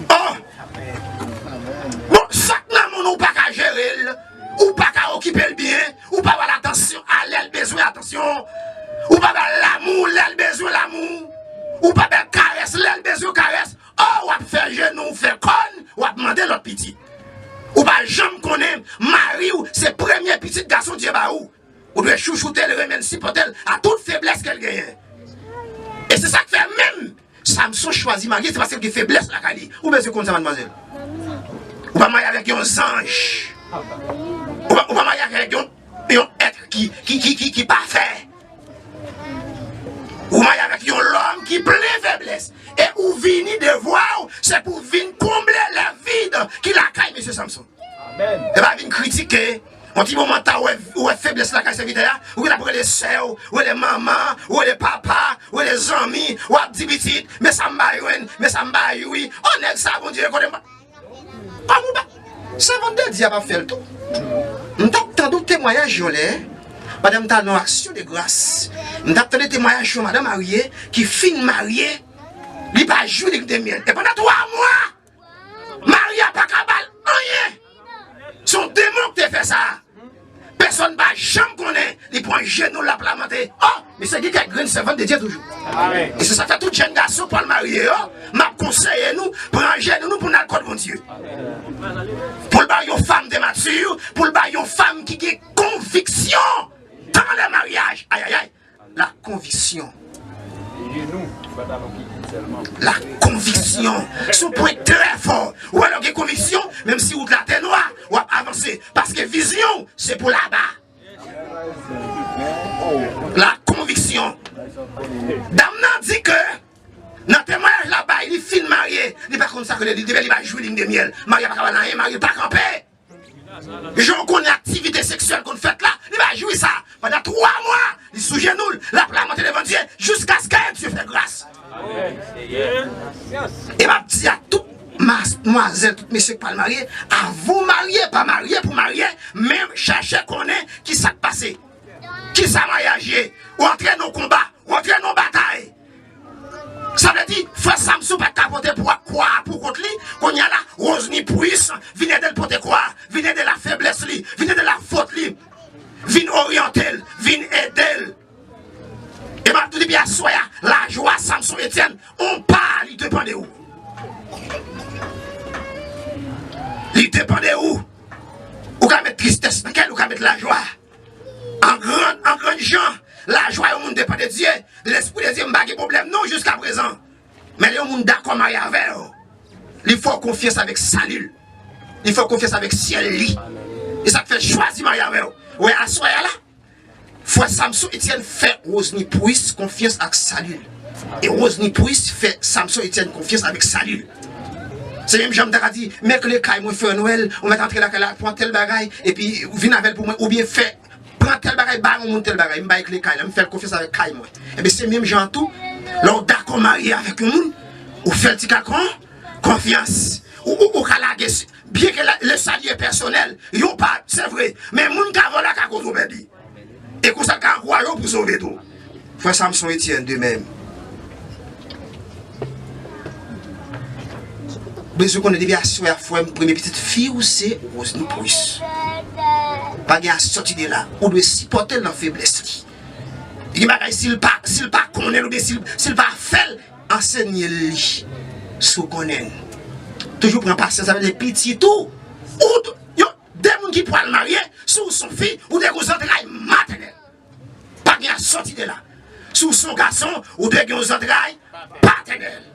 Oh! Bon, sa k nan men w, ou pa ka jere l, ou pa ka okipe l byen, ou pa ba l atansyon a lè l bezwen atansyon, ou pa ba l lamou lè l bezwen lamou, ou pa ba l karès lè l bezwen karès. Oh, w ap fè jenou w fè kòn, w ap mande lòt pitit. Ou pa janm konnen mari w se premye pitit gason Dye ba ou. Ou dwe chouchoute l, renmen l, sipòte l a tout feblès ke l genyen. E se sa k fè menm Samson chwazi marye, se paske l gen feblès lakay li. Ou bezwen konn sa, madmwazèl. Ou pa marye avèk yon zanj. Ou pa, ou pa marye avèk yon, yon èt ki, ki, ki, ki, ki pafè. Ou marye avèk yon lòm ki plen feblès. E ou vini, devwa w, se pou vin konble lè vid ki lakay mesye Samson. E pa vin kritike. Yon ti moman ta, ou wè, ou wè feblès lakay sèvitè a, ou gen ap rele sè w, ou rele manman, ou rele papa, ou rele zanmi, w ap di pitit, men sa m pa jwenn, men sa m pa jwi. O nèg sa, Bondye, kote m pa. Kòm ou pa. Sèvant de Dye a p ap fè l tou. M t ap tande yon temwayaj yon lè, pandan m t al nan aksyon de gras. M t ap tande temwayaj yon madan marye ki fin marye, li pa jwi liy de myèl. E pandan twa mwa, mari a pa ka ba l anyen. Se yon demon ki te fè sa. Pèsonn pa janm konnen, li pran jenou l, l ap lamante. Oh, mesye, gen kèk grenn sèvant de Dye toujou. E se sa k fè tout jèn gason pral marye yo, m ap konseye nou, pran jenou nou pou n al kot Bondye. Pou l bay yon fanm de mati, pou l bay yon fanm ki gen konviksyon dan le maryaj. Ayayay. La konviksyon. La konviksyon. Se yon pwen trè fò. Ou wè, lè w gen konviksyon, menm si wout la te nwa, w ap avanse. Paske vizyon w, se pou laba. La konviksyon. Dam nan di ke nan temwayaj la bay, li fin marye, li pa konn sa ke li, li, li pa jwi liy de myèl. Mari a pa ka ba l anyen, mari pa kanpe. Jan w konnen aktivite seksyèl konn fèt la, li pa jwi sa. Pandan twa mwa, li sou jenou l, l ap lamante devan Dye, jiskaske Dye fè gras. E m ap di a tout madmwazèl, tout mesye k pral marye, avan w marye, pa marye pou marye, men chèche konnen ki sa k pase. Ki sa maryaj ye? Ou antre nan konba, ou antre nan batay. Sa vle di, frè Samson pa t ka pote pwa, kwa a pou kont li. Kounye a la, Rosny Pris vin ede l pote kwa a, vin ede l ak feblès li, vin ede l ak fot li, vin oryante l, vin ede l. E m ap di w depi aswè a, lajwa Samson depann de ou. Li depann de ou. Ou ka met tristès nan kè l, ou ka met lajwa. An gran, an gran jan, lajwa yon moun depann de Dye, de Lespri de Dye, m pa gen pwoblèm non jiskaprezan. Men lè yon moun dakò marye avè w, li fè w konfyans avèk sali l. Li fè w konfyans avèk syèl li. E sa k fè l chwazi marye avè w. Ou wè aswè a la, frè Samson Etienne fè Rosny Prusse konfyans ak sali l. E Rosny Prusse fè Samson Etienne konfyans avèk sali l. Se menm jan m ta ka di, men kle kay mwen, frè Nwèl, ou mèt antre lakay la, pran tèl bagay, epi vin avè l pou mwen, oubyen fè, pran tèl bagay, bay yon moun tèl bagay, m bay kle kay la, m fè l konfyans avèk kay mwen. Ebyen, se menm jan an tou, lè w dakò marye avèk yon moun, ou fè l ti kakon, konfyans. Ou, ou, ou ka lage, byen ke la, le salut est personnel, yon pa, se vre, men moun ka vòlè ka koz ou pèdi. E konsa l ka ankouraje w pou sove tou. Frè Samson Etienne, de menm. Bezwen konnen depi aswè a, frè m, premye pitit fi w se Rosny Prusse. Pa gen a sòti de la. Ou dwe sipòte l nan feblès li. Li gen bagay, si l pa, si l pa konnen l oubyen si l, si l pa fè l, ansenye l li. Si w konnen l. Toujou pran pasyans avè l, pitit ou. Ou, yo, de moun ki pral marye, si w se yon fi, ou dwe gen zantray matènèl. Pa gen a sòti de la. Si w se yon gason, ou dwe gen yon zantray patènèl.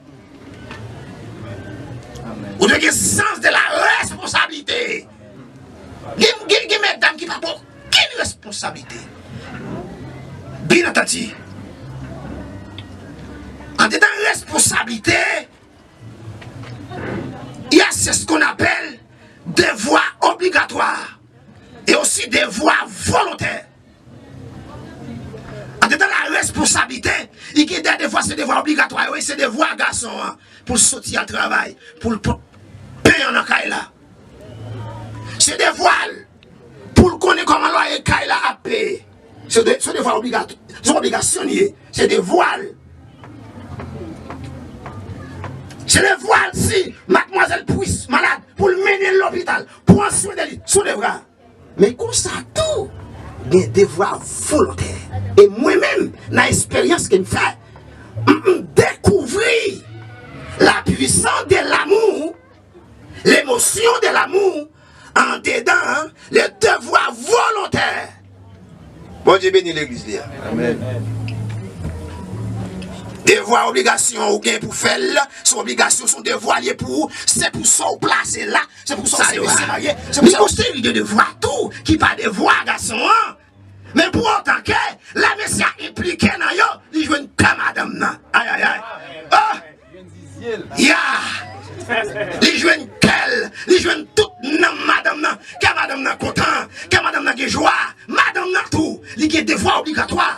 Ou dwe gen sans de la responsablite. Gen, gen, gen medam ki pa pran okenn responsablite. Byen antandi, andedan responsablite, il y a ce qu'on appelle devoir obligatoire et aussi devoir volontaire. Andedan la responsablite, i gen de devwa, se devwa obligatwa yo, e se devwa gason an, pou l soti al travay, pou l pot pen an nan kay la. Se devwa l pou l konnen kòman lwaye kay la ap peye. Se de, se devwa obligat, se obligasyon li ye. Se devwa l. Se devwa l si madmwazèl Prusse malad, pou l mennen l lopital, pran swen de li. Se yon devwa. Men konsa tou, gen devwa volontè. E mwen menm, nan esperyans ke m fè, m, m dekouvri la puissance de l'amour, l'émotion de l'amour, andedan le devwa volontè. Bondye beni legliz li a. Amèn. Devwa, obligasyon ou gen pou fè l, se obligasyon, se yon devwa li ye pou ou, se pou sa w plase la, se pou sa w se mesye marye, se pou sa w se yon seri de devwa tou ki pa devwa gason an. Men pou otan ke lè mesye a enplike nan yo, li jwenn kè madanm nan. Ayayay. Oh! Ya! Li jwenn kè l, li jwenn tout nanm madanm nan. Kè madanm nan kontan, kè madanm nan gen jwa. Madanm nan tou, li gen devwa obligatwa.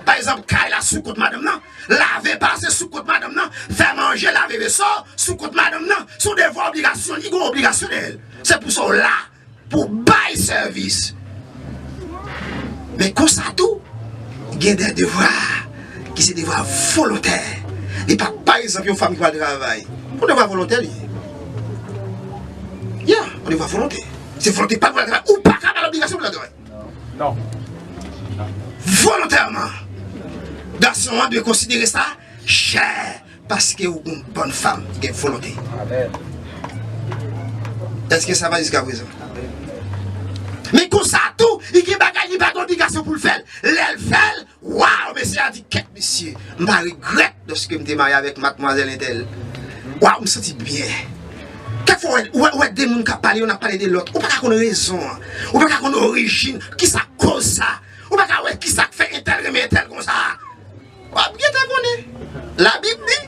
Pa egzanp, kay la sou kont madanm nan, lave pase sou kont madanm nan, fè manje, lave veso sou kont madanm nan. Se yon devwa obligasyon, li gen yon obligasyon dèyè l. Se pou sa w la. Pou bay sèvis. Men konsa tou, gen de devwa ki se devwa volontè. Li pa, pa egzanp, yon fanm ki pral travay. Yon devwa volontè li ye. Ya, yon devwa volontè. Se volonte pa l pou l al travay. Ou pa ka ba l obligasyon pou l al travay. Non. Volontèman. Gason an dwe konsidere sa chè. Paske ou gon bòn fanm ki gen volonte. Amèn. Èske sa va jiskaprezan? Amèn. Men konsa tou, li gen bagay li pa gen obligasyon pou l fè l. Lè l fè l, waw, mesye a di, kèt mesye, m pa regrèt lòske m te marye avèk madmwazèl entèl. Waw, m santi byen. Kèk fwa, ou wè, ou wè de moun k ap pale, youn ap pale de lòt. Ou pa ka konn rezon an. Ou pa ka konn orijin, kisa k koz sa. Ou pa ka wè kisa k fè entèl renmen entèl konsa. W ap gentan konnen. Labib di,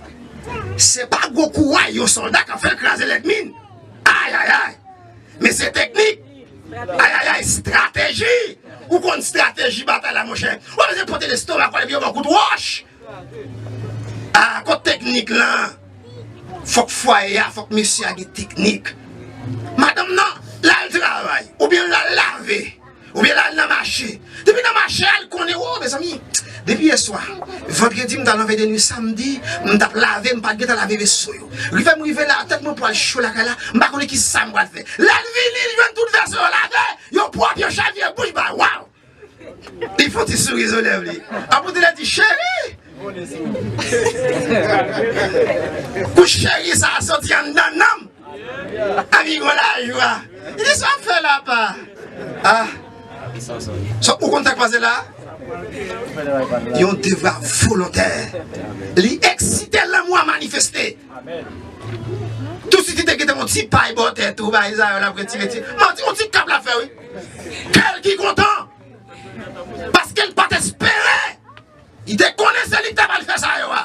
se pa gwo kouray yon sòlda k ap fè l kraze lènmi n. Ayayay! Men se teknik. Ayayay, estrateji! Ou konn estrateji batay la, monchè. Ou pa bezwen pote lestomak ou epi yo ba w kout wòch. A, kot teknik lan? Fòk fwaye a, fòk mesye a gen teknik. Madanm nan, l al travay, oubyen l al lave. Oubyen l al nan mache. Depi nan mache a, l konnen, o, mezanmi, depi yèswa, vandredi, m t al nan vèy de nwi samdi, m t ap lave, m pa t gentan lave veso yo. Rive m rive la, tèt mwen pral cho lakay la, m pa konnen kisa m pral fè. Lè l vini, l jwenn tout veso yo lave, yo pwòp, yo chavire bouch ba, waw! Li fè yon ti souri sou lèv li. Apre, li di, cheri, Kou cheri sa a soti anndan nanm. Amigo lajwa. Li di sa w ap fè la pa. Ah. So, ou konn sa k pase la? Yon devwa volontè. Li eksite lanmou a manifeste. Tousuit li te gentan yon ti pay bò tèt ou, bay Zayòl ap retire ti. Mwen di yon ti kap la fè wi. Kè l ki kontan. Paske l pa t espere. Li te konnen se li ki ta pral fè sa yo a.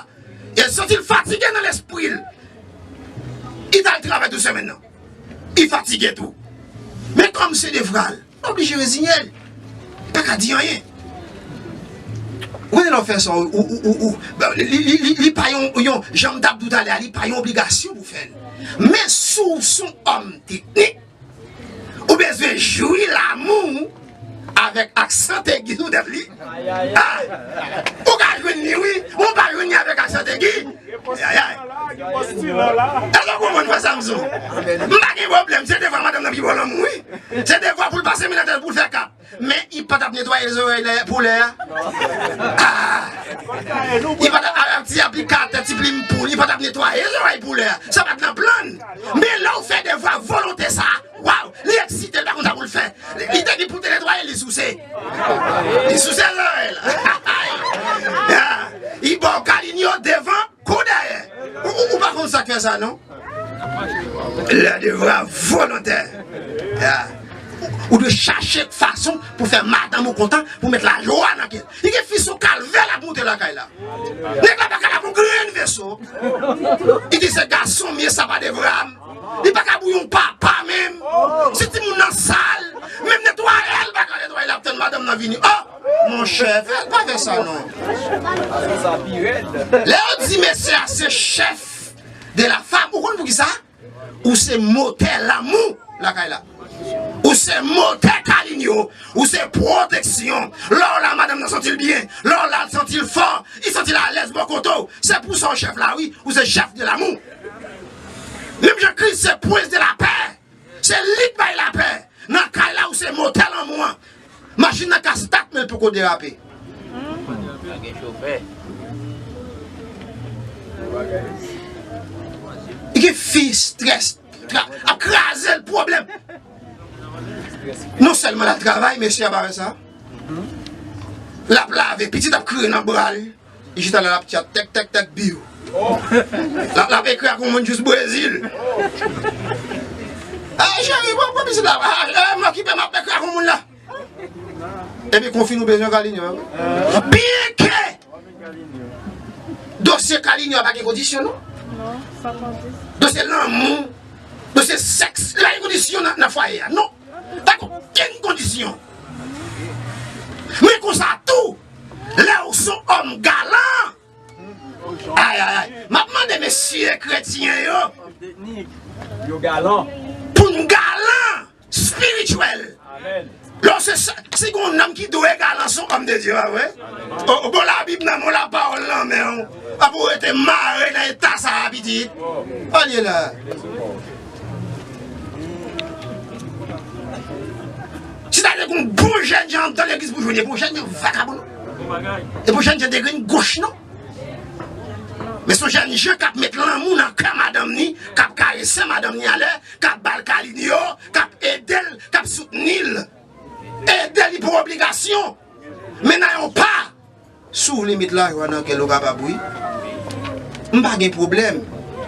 E l santi l fatige nan lespri l. Li t al travay tout semèn nan. Li fatige tou. Men kòm se devwa l, l oblije reziye l. Li pa ka di anyen. Ou konnen lè w fè sa, ou, ou, ou, ou, li, li, li, li pa yon, yon, jan m t ap di w talè a, li pa yon obligasyon pou w fè l. Men si w se yon òm teknik, ou bezwen jwi lanmou avèk aksan tegi sou tèt li. Ah! Ou ka jwenn li, wi. Ou pa jwenn li avèk aksan tegi. Ay, ay. Èske w konprann, frè Samson? M pa gen pwoblèm. Se devwa madanm nan pi bon lanmou, wi. Se devwa pou l pase men nan tèt pou l fè kap. Men li pa t ap netwaye zòrèy la pou lè a. Ah! Li pa t ap, ak ti aplikatè, ti plim poul, li pa t ap netwaye zòrèy pou lè a. Sa pa t nan plan l. Men lè w fè devwa volonte sa, waw, li eksite, li pa konn sa pou l fè. Li, li te gen pou te netwaye, li souse. Li souse zòrèy la. Ah! Li ba w kalin yo devan, kou dèyè. Ou, ou, ou pa konn sa k fè sa, non? Le devwa volontè. Ya. Ou, ou dwe chache fason pou fè madanm ou kontan, pou met lajwa nan kè l. Li gen fi sou kalvè l ap moute lakay la. Nèg la pa ka lave yon grenn veso. Li di se gason m ye, sa pa devwa m. Li pa ka bouyi yon papa menm. Si timoun nan sal, menm netwaye l pa ka netwaye, l ap tann madanm nan vini. Oh! Monchè, fè, pa fè sa non. Lè yo di mesye a se chèf de la femme, ou konn poukisa? Ou se motè lanmou lakay la. Ou se motè kalin yo. Ou se pwoteksyon. Lè w la, madanm nan santi l byen. Lè w la, l santi l fò. Li santi l alèz bò kote w. Se pou sa w chèf la, wi. Ou se chèf de lanmou. Menm jan Kris se prens de lapè. Se li k bay lapè. Nan kay la, ou se motè lanmou an. Machin nan ka stat, men l poko derape. Pa gen chofè. Li gen fi, strès, tra-, ap kraze l, pwoblèm. Non sèlman l al travay, mesye a pa wè sa. L ap lave, pitit ap kriye nan bra l. Li chita la, l ap tchat, tèk, tèk, tèk, biw. L ap, l ap ekri ak yon moun jis Brezil. Ah, cheri, pran, pran pitit la. Ah, eh, m okipe, m ap ekri ak yon moun la. Epi konfin ou bezwen Kalinyo, wi. Byenke dosye Kalinyo a pa gen kondisyon, non. Non, san kondisyon. Dosye lanmou, dosye sèks, li pa gen kondisyon nan, nan fwaye a, non. Pa gen okenn kondisyon. Men konsa tou, lè w se yon òm galan, ay, ay, ay, m ap mande mesye kretyen yo Yo galan. Pou n galan espirityèl. Amèn. Lè w se sa, si gen yon nonm ki dwe galan, se yon òm de Dye, pa vre? O, o, bon, Labib nan men w, lapawòl nan men w. Pa pou w rete mare nan eta sa a, pitit. Ann ye la. Si ta te gen yon bon jènjan anndan legliz pou jwenn, e bon jènjan vakabon, non? E bon jènjan degrenn goch, non? Men se yon jènjan k ap met lanmou nan kè madanm ni, k ap karese madanm ni alè, k ap ba l kalin yo, k ap ede l, k ap soutni l. Ede li pou obligasyon. Men nan yon pa, si w vle met lajwa nan kè l, ou kapab, wi. M pa gen pwoblèm.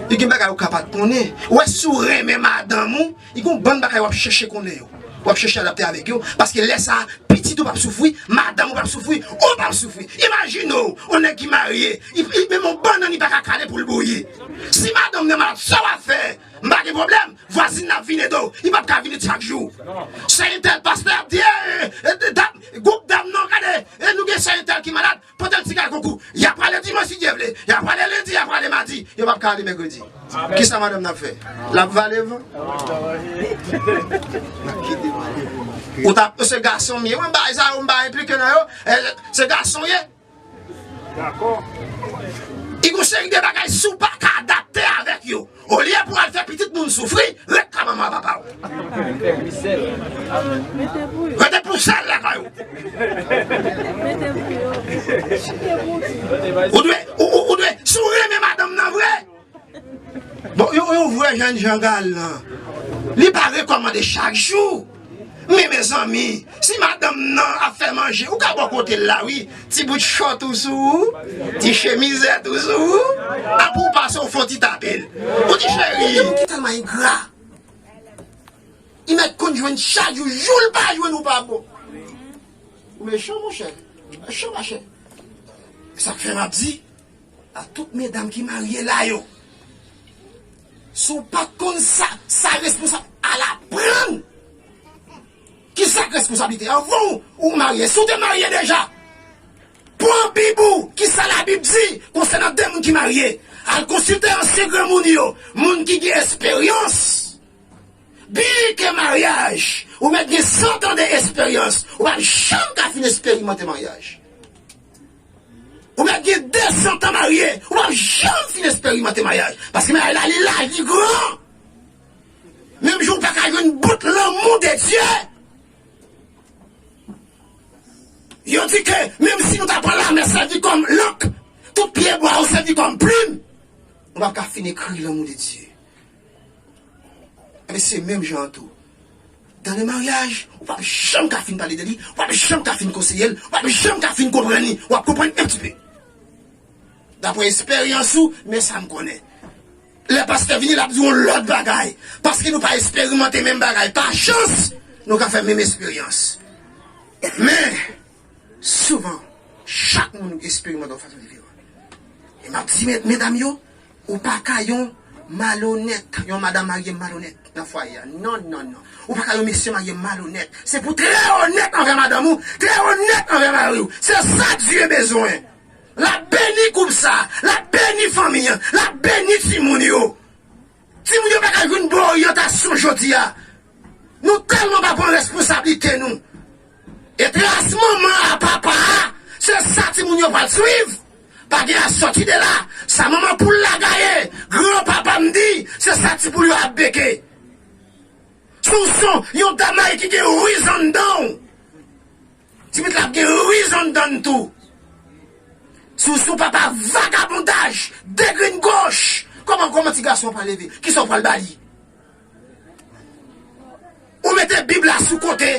Li gen bagay ou ka pa t konnen. Ou wè, si w renmen madanm ou, li gen yon bann bagay w ap chèche konnen yo. W ap chèche adapte avèk yo. Paske lè sa a, pitit ou p ap soufri, madanm ou p ap soufri, ou p ap soufri. Imajine w, yon nèg ki marye, li, li, menm yon bannann li pa ka kale pou l bouyi. Si madanm nan malad, sa w ap fè? M pa gen pwoblèm. Vwazin nan ap vin ede w. Li p ap ka vin chak jou. Sè entèl pastè ap di, eh, eh, eh, dam, gwoup dam nan, gade, eh, nou gen sè entèl ki malad. Pote l ti kal konkou. Y ap prale dimanch si Dye vle. Y ap prale lendi, y ap prale madi. Yo p ap ka ale mèkredi. Kisa madanm nan ap fè? L ap vale van? Ou t ap, se gason m ye. Mwen, bagay sa yo, m pa enplike nan yo. Eh, se gason ye. Dakò. Li gon seri de bagay si w pa ka adapte avèk yo. Olye pou al fè pitit moun soufri, ret ka manman papa w. Rete pou sèl lakay ou. Ou dwe, Bon, yon, yon vrè jènjan galan, li pa rekòmande chak jou. Men mezanmi, si madanm nan ap fè manje, ou ka bò kote l la, wi. Ti bout chòt ou sou ou, ti chemizèt ou sou ou, apre ou pase ou fè yon ti tape l. Ou di, cheri, gen moun ki tèlman engra. Li mèt konn jwenn chak jou, jou l pa jwenn ou pa bon. Ou mechan, monchè. Mechan, machè. E sa k fè m ap di, a tout medam ki marye la yo, si w pa t konn sa, sa responsab, al aprann. Ki sa k responsablite? Anvan w, ou marye, si w te marye deja, pran Bib ou, ki sa Labib di konsènan de moun ki marye. Al konsilte ansyen granmoun yo, moun ki gen esperyans. Byen ke maryaj, ou mèt gen san tan de esperyans, ou p ap janm ka fin esperimante maryaj. Ou mèt gen de san tan marye, ou p ap janm fin esperimante maryaj. Paske maryaj la, li laj, li gran. Menm jan ou pa ka jwenn bout lanmou de Dye. Yo di ke menm si nou ta pran lamè sèvi kòm lank, tout pyebwa yo sèvi kòm plim, nou p ap ka fin ekri lanmou de Dye. Ebyen, se menm jan an tou. Dan le maryaj, ou p ap janm ka fin pale de li, ou p ap janm ka fin konseye l, ou p ap janm ka fin konprann li, w ap konprann yon ti pe. Daprè esperyans ou, men sa m konnen. Lè pastè vini, l ap di yon lòt bagay. Paske nou pa esperimante menm bagay. Pa chans, nou ka fè menm esperyans. Men, souvan, chak moun esperimante yon fason diferan. E m ap di, med-, medam yo, ou pa ka yon malonèt, yon madanm marye malonèt nan fwaye a. Non, non, non. Ou pa ka yon mesye marye malonèt. Se pou trè onèt anvè madanm ou, trè onèt anvè mari w. Se sa Dye bezwen. L ap beni koup sa, l ap beni fanmi an, l ap beni timoun yo. Timoun yo pa ka jwenn bon oryantasyon jodi a. Nou tèlman pa pran responsablite nou. E tras manman a, papa a, se sa timoun yo pral swiv. Pa gen a sòti de la. Sa manman poul la gaye, gran papa m di, se sa ti poul yo ap beke. Sou son, yon dam mayi ki gen riz anndan w. Ti pitit la ap gen riz anndan l tou. Sou son papa vagabondaj, degrengoch. Kòman, kòman ti gason an pral leve? Kisa w pral ba li? Ou mete Bib la sou kote.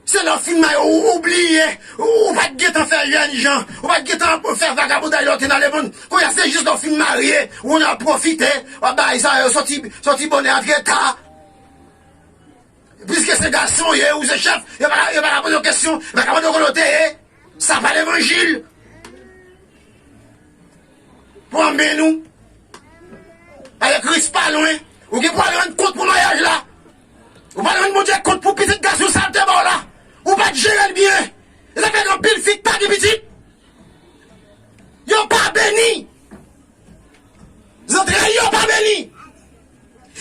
Se lè w fin marye, ou, ou bliye. Ou, ou pa t gentan fè jènjan. Ou pa t gentan fè vagabondaj lè w te nan lemonn. Kounye a, se jis lè w fin marye, ou nan pwofite. W ap bay sa yo soti, soti bonè antre ta. Piske se gason w ye, ou se chèf, yo pa ka, yo pa ka poze w kesyon, yo pa ka mande w kote w te ye. Sa pa levanjil. Pran men nou. Paske Kris pa lwen. Ou gen pou al rann kont pou maryaj la. Ou pa rann Bondye kont pou pitit gason sa l te ba w la. Ou pa t jere l byen. E sa fè gen anpil fi k pa gen pitit. Yo pa beni. Zantray yo pa beni.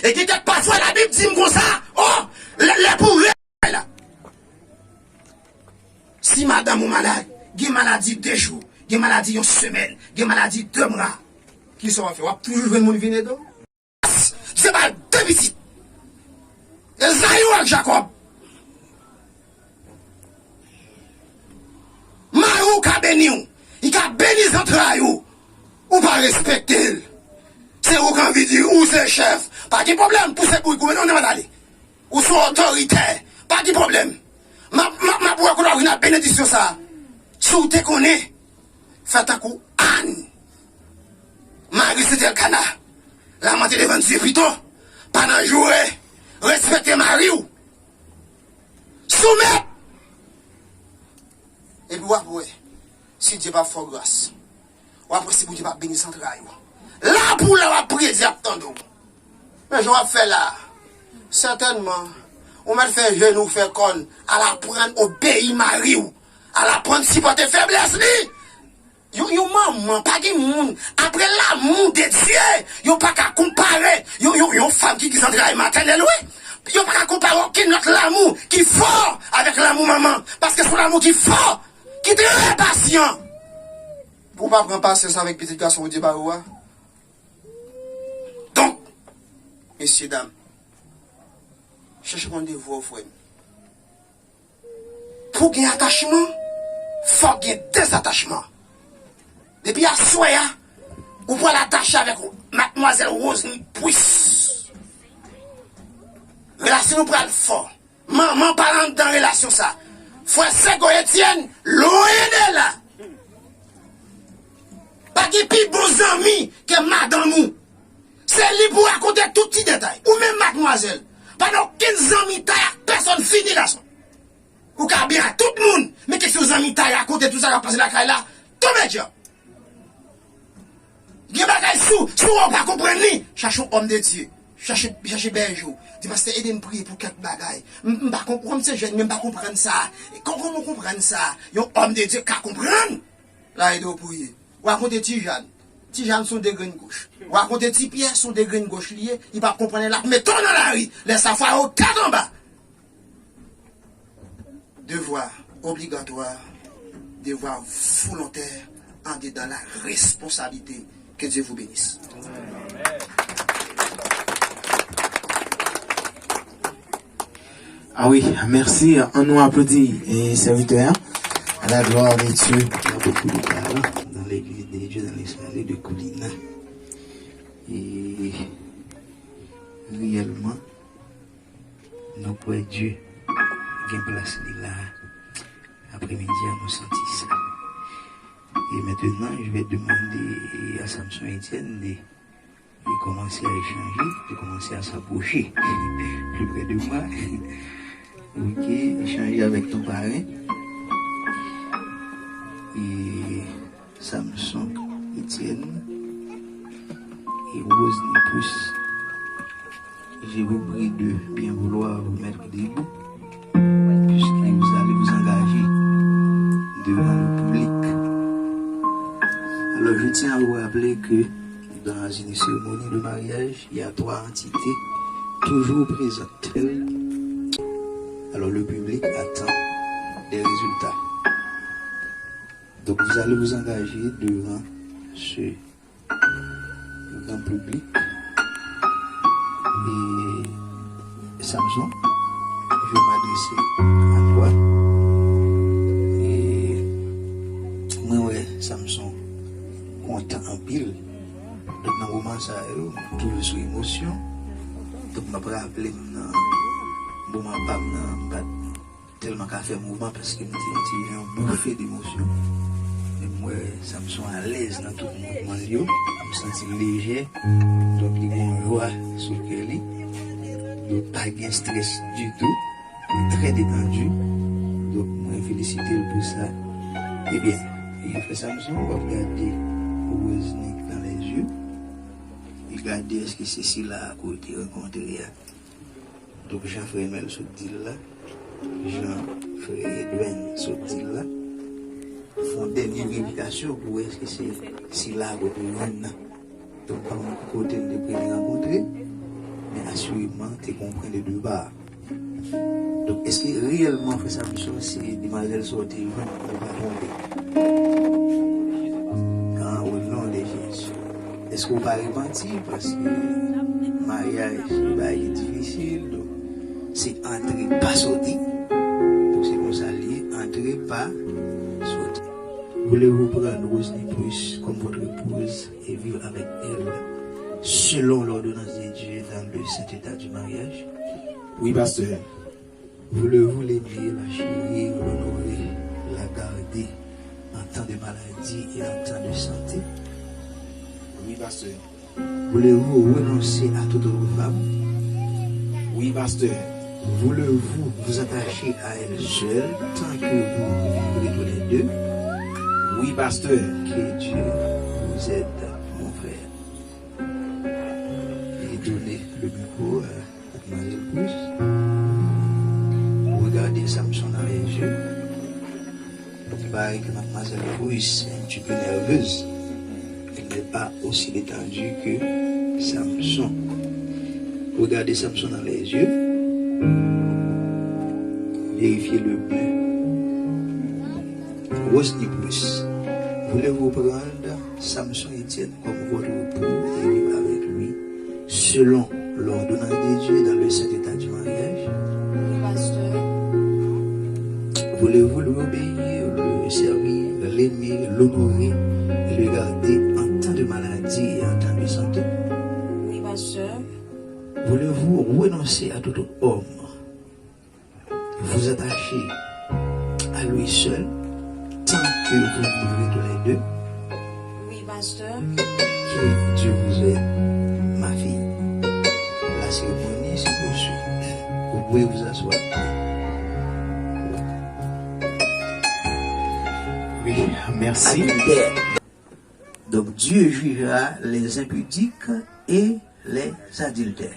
E gen kèk pafwa Labib di m konsa, o, lè, lè pou rèy la. Si madanm ou malad, gen maladi de jou, gen maladi yon semèn, gen maladi de mwa. Kisa w ap fè? W ap toujou jwenn moun vin ede w? Se pa de pitit. Ezayi ak Jakòb. Mari w ka beni w. Li ka beni zantray ou. Ou pa respekte l. Se ou k anvi di ou se chèf. Pa gen pwoblèm, pouse bourik ou, mennen nan ale. Ou se otoritè. Pa gen pwoblèm. M ap, m ap, m ap wè kote w ap vin ak benediksyon sa a. Si w te konnen, fè tankou Ann. Mari se Elkana. Lamante devan Dye pito. Pa nan joure. Respekte mari w. Soumèt. Epi w ap wè, si Dye p ap fè w gras. W ap wè si Bondye p ap beni zantray ou. La pou la w ap priye, Dye ap tande w. Men jan w ap fè la, sètènman, ou mèt fè jenou, fè kòn, al aprann obeyi mari w. Al aprann sipòte feblès li. Yon, yon manman, pa gen moun, apre lamou de Dye, yo pa ka konpare yon, yon, yon fanm ki gen zantray matènèl, wi. Yo pa ka konpare okenn lòt lamou ki fò avèk lamou manman, paske se yon lamou ki fò, ki trè pasyan. Pou w pa pran pasyans avèk pitit gason Bondye ba ou a. Donk, mesye dam, chèche konn devwa w, frè m. Pou gen atachman, fòk gen dezatachman. Depi aswè a, ou pral atache avèk Madmwazèl Rosny Prince. Relasyon nou pral fò. Manman pa anndan relasyon sa. Frè Sego Etienne, lwen de la. Pa gen pi bon zanmi ke madanm ou. Se li pou rakonte tout ti detay. Ou menm madmwazèl, pa gen okenn zanmitay ak pèsòn, fini gason. Ou ka byen ak tout moun, men kesyon zanmitay, rakonte tout sa k ap pase lakay la, tonbe djòb. Gen bagay sou, sou ou pa konprann li, chache yon òm de Dye. Chache, chache bèje w. Di, pastè, ede m priye pou kèk bagay. M, m pa konprann, se jèn, men m pa konprann sa. Kò-, kòman w konprann sa? Yon òm de Dye ka konprann. L a ede w priye. Rakonte Ti Jan. Ti Jan se yon degrenn goch. Rakonte Ti Pyè se yon degrenn goch li ye. Li p ap konprann, l ap mete w nan lari. Lè sa, fwa yo tèt anba. Devwa obligatwa, devwa volontè, andedan la responsablite. Que Dieu vous bénisse. Ah oui, merci. Ann nou aplodi, eh, sèvitè a. À la gloire de Dieu. Il y a beaucoup de talents dans l'église de Dieu, dans les salles de Coulina. Et réellement, nou kwè Dye gen plas li la. Apremidi a, nou santi sa. Et maintenant, je vais demander à Samson Etienne de, de commencer à échanger, de commencer à s'approcher plus près de moi. Ok, échanger avec ton parrain. Et Samson Etienne et Rosny Prince, je vous prie de bien vouloir vous mettre debout, puisque vous allez vous engager devant le public. Alors, je tiens à vous rappeler que dans une cérémonie de mariage, il y a trois entités toujours présentes. Alors, le public attend des résultats. Donc, vous allez vous engager devant ce grand public. Et Samson, je vais m'adresser à toi. Et mwen wè Samson kontan anpil. Donk, nan moman sa yo, m toujou sou emosyon. Donk, m ap raple m nan moman pa m nan, m pa t tèlman ka fè mouvman paske m te yon ti jan boufe demosyon. Men m wè Samson alèz nan tout mouvman l yo. M santi l lejè. Donk, li gen yon jwa sou kè li. Donk, pa gen strès ditou. Li trè detandi. Donk, mwen felisite l pou sa. Ebyen, e frè Samson, w ap gade Rosny nan lèzye. E gade èske se sila a ke w te rankontre a. Donk, jan frè Emèl sot di l la, jan frè Edwen sot di l la, fè yon dènye verifikasyon pou wè èske se sila a ke w te jwenn nan. Donk, pa konn ki kote n te premye rankontre, men asireman, te gen yon pwen de depa. Donk, èske reyèlman, frè Samson, se demwazèl sa w te jwenn, ou pa twonpe? Kan, o non de Jezi. Èske w pa repanti? Paske maryaj, se bagay ki difisil, donk, se antre pa soti. Donk, se konsa l ye, antre pa soti. Voulez-vous prendre Rosny Prince comme votre épouse et vivre avec elle selon l'ordonnance de Dieu dans le saint état du mariage? Oui, pasteur. Voulez-vous l'aimer, la chérir, l'honorer, la garder en temps de maladie et en temps de santé? Oui, pasteur. Voulez-vous renoncer à toute autre femme? Oui, pasteur. Voulez-vous vous attacher à elle seule tant que vous vivrez tous les deux? Oui, pasteur. Que Dieu vous aide, mon frère. Et donnez le micro à Madanm Prince, regardez Samson dans les yeux. Il paraît que mademoiselle Prince est un petit peu nerveuse. Elle n'est pas aussi détendue que Samson. Regardez Samson dans les yeux. Vérifiez le bien. Rosny Prince, voulez-vous prendre Samson Etienne comme votre époux et vivre avec lui selon l'ordonnance de Dieu dans le saint état du mariage? Oui, pasteur. Voulez-vous lui obéir, le servir, l'aimer, l'honorer et le garder en temps de maladie et en temps de santé? Voulez-vous renoncer à tout homme, vous attacher à lui seul, tant que vous vivrez tous les deux? Oui, pasteur. Que Dieu vous aide, ma fille. La cérémonie se poursuit. Vous pouvez vous asseoir. Oui, merci. Donc Dieu jugera les impudiques et les adultères.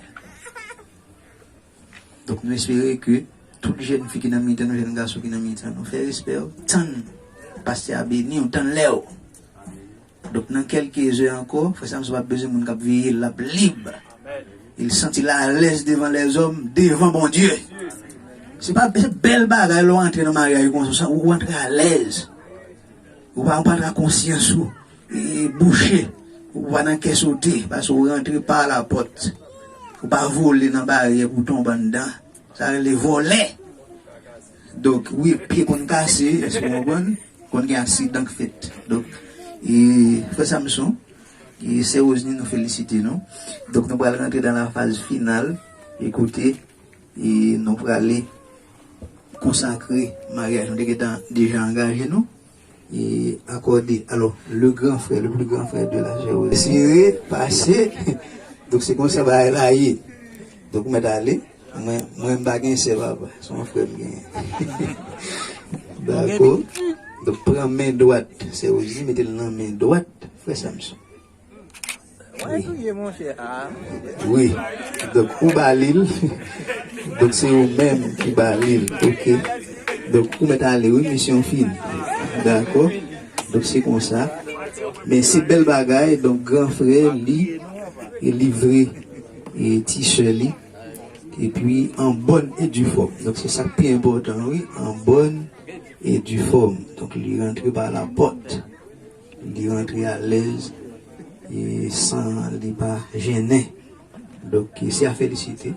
Donk nou espere ke tout jèn fi ki nan mitan nou, jèn gason ki nan mitan nou, fè respè w, tann pastè a beni w, tann lè w. Donk nan kèlke zè ankò, frè Samson p ap bezwen moun k ap veye l, l ap lib. Li santi l alèz devan lèzòm, devan Bondye. Se pa se bèl bagay lè w antre nan maryaj konsa, ou antre alèz. Ou pa, ou pa nan konsyans ou e, bouche. Ou pa nan kè sote, paske ou rantre pa lapòt. Ou pa vole nan baryè pou tonbe anndan. Sa rele vòlè. Donk, wi, pye konn kase, èske w konprann? Konn gen aksidan k fèt. Donk, e, frè Samson, e, sè Rosny, nou felisite nou. Donk, nou pral rantre dan la faz final. E kote, e, nou prale konsakre maryaj nou te gentan deja angaje nou e akòde. Alò, le grand frère, le plus grand frère de la sœur Rosny, pase. Donk se konsa bagay la ye. Donk ou mèt ale. Mwen, mwen m pa gen sè papa, se yon frè m genyen. Dakò. Donk pran men dwat sè Rosny, mete l nan men dwat frè Samson. Wi. Wi. Donk ou ba li l. Donk se ou menm ki ba li l. Oke. Donk ou mèt ale wi, misyon fini. Dakò. Donk se konsa. Men se bèl bagay, donk gran frè li livre e ti sè li epi an bòn e di fòm. Donk se sa k pi enpòtan wi, an bòn e di fòm. Donk li rantre pa lapòt. Li rantre alèz e san li pa jennen. Donk se a felisite.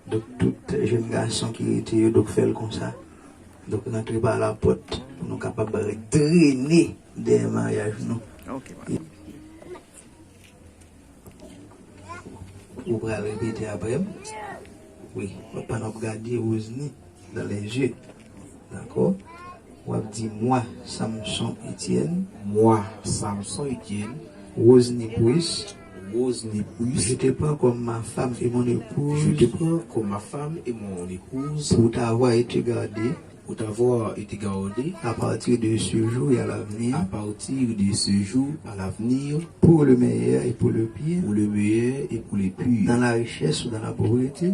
Donk tout jèn gason ki rete yo, donk fè l konsa. Donk rantre pa lapòt pou nou kapab drene dèyè maryaj nou. Ou pral repete apre m. Wi, pandan w ap gade Rosny dans les yeux. Dakò? W ap di, moi, Samson Etienne. Moi, Samson Etienne. Rosny Prusse. Rosny Prusse. Je te prends comme ma femme et mon épouse. Je te prends comme ma femme et mon épouse. Pour t'avoir et te garder. Pour t'avoir et te garder. À partir de ce jour et à l'avenir. À partir de ce jour à l'avenir. Pour le meilleur et pour le pire. Pour le meilleur et pour le pire. Dans la richesse ou dans la pauvreté.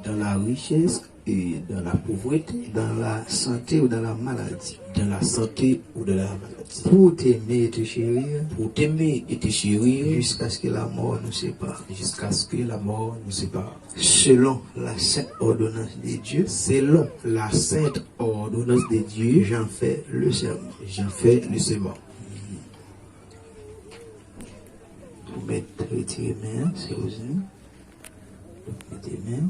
Dans la richesse et dans la pauvreté. Dans la santé ou dans la maladie. Dans la santé ou dans la maladie. Pour t'aimer et te chérir. Pour t'aimer et te chérir. Jusqu'à ce que la mort nous sépare. Jusqu'à ce que la mort nous sépare. Selon la sainte ordonnance de Dieu. Selon la sainte ordonnance de Dieu. J'en fais le serment. J'en fais le serment. Ou mèt retire men an, sè Rosny. Mete men an.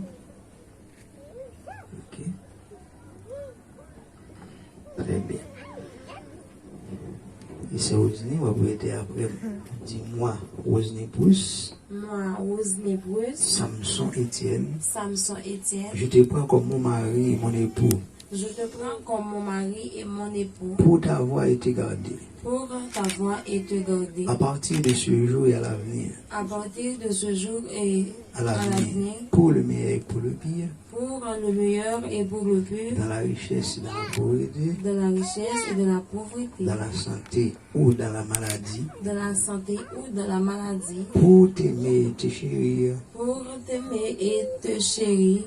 Ok. Très bien. E sè Rosny, w ap rete apre m. Di, moi, Rosny Prusse. Moi, Rosny Prusse. Samson Etienne. Samson Etienne. Je te prends comme mon mari et mon époux. Je te prends comme mon mari et mon époux. Pour t'avoir et te garder. Pour t'avoir et te garder. À partir de ce jour et à l'avenir. À partir de ce jour et à l'avenir. Pour le meilleur et pour le pire. Pour le meilleur et pour le pire. Dans la richesse et dans la pauvreté. Dans la richesse et dans la pauvreté. Dans la santé ou dans la maladie. Dans la santé ou dans la maladie. Pour t'aimer et te chérir. Pour t'aimer et te chérir.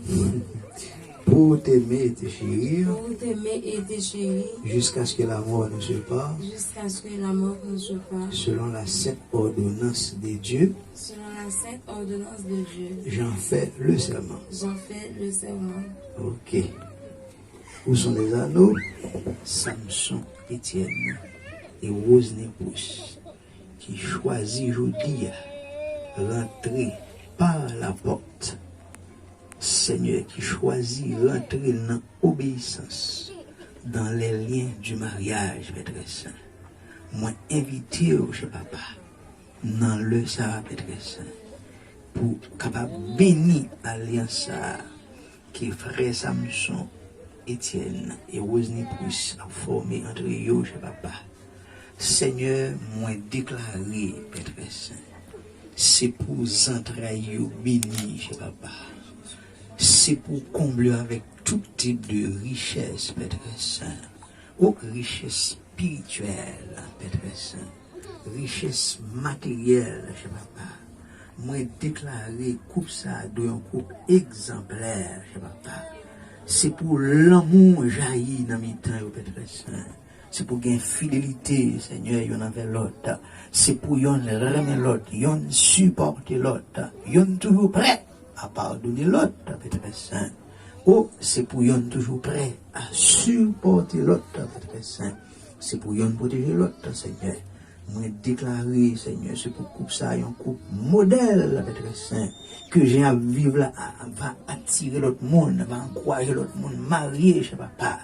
Pour t'aimer et te chérir. Pour t'aimer et te chérir. Jusqu'à ce que la mort nous sépare. Jusqu'à ce que la mort nous sépare. Selon la sainte ordonnance de Dieu. Selon la sainte ordonnance de Dieu. J'en fais le serment. J'en fais le serment. Ok. Où sont les anneaux? Samson Etienne et Rosny Prusse ki chwazi jodi a rantre pa lapòt. Senyè, ki chwazi rantre nan obeyisans, dans les liens du mariage, Pè Trè Sen. Mwen envite w, chè Papa, nan lè sa a, Pè Trè Sen, pou kapab beni alyans sa a ke frè Samson Etienne e Rosny Price ap fòme antre yo, chè papa. Senyè, mwen deklare, Pè trè sen, se pou zantray yo beni, chè papa. Se pou konble avèk tout tip de richès, Pè trè sen. O richès espirityèl, Pè trè sen. Richès materyèl, chè papa. Mwen deklare koup sa a dwe yon koup egzanplè, chè papa. Se pou lanmou jayi nan mitan yo, Pè trè sen. Se pou gen fidelite, Senyè, yonn anvè lòt. Se pou yonn renmen lòt, yonn sipòte lòt, yonn toujou prè a padone lòt, Pè trè sen. O, se pou yonn toujou prè a sipòte lòt, Pè trè sen. Se pou yonn pwoteje lòt, Senyè. Mwen deklare, Senyè, se pou koup sa a yon koup modèl, Pè trè sen. Ke jan y ap viv la a, va atire lòt moun, va ankouraje lòt moun marye, chè papa.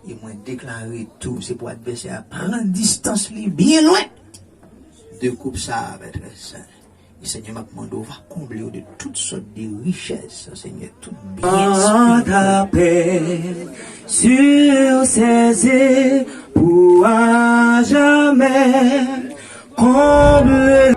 E mwen deklare tou, se pou advèsè a pran distans li byen lwen de koup sa a, Pè trè sen. E Senyè, m ap mande w va konble yo de tout sòt de richès, Senyè, tout byen espirityèl. Sur ses épaules à jamais, comble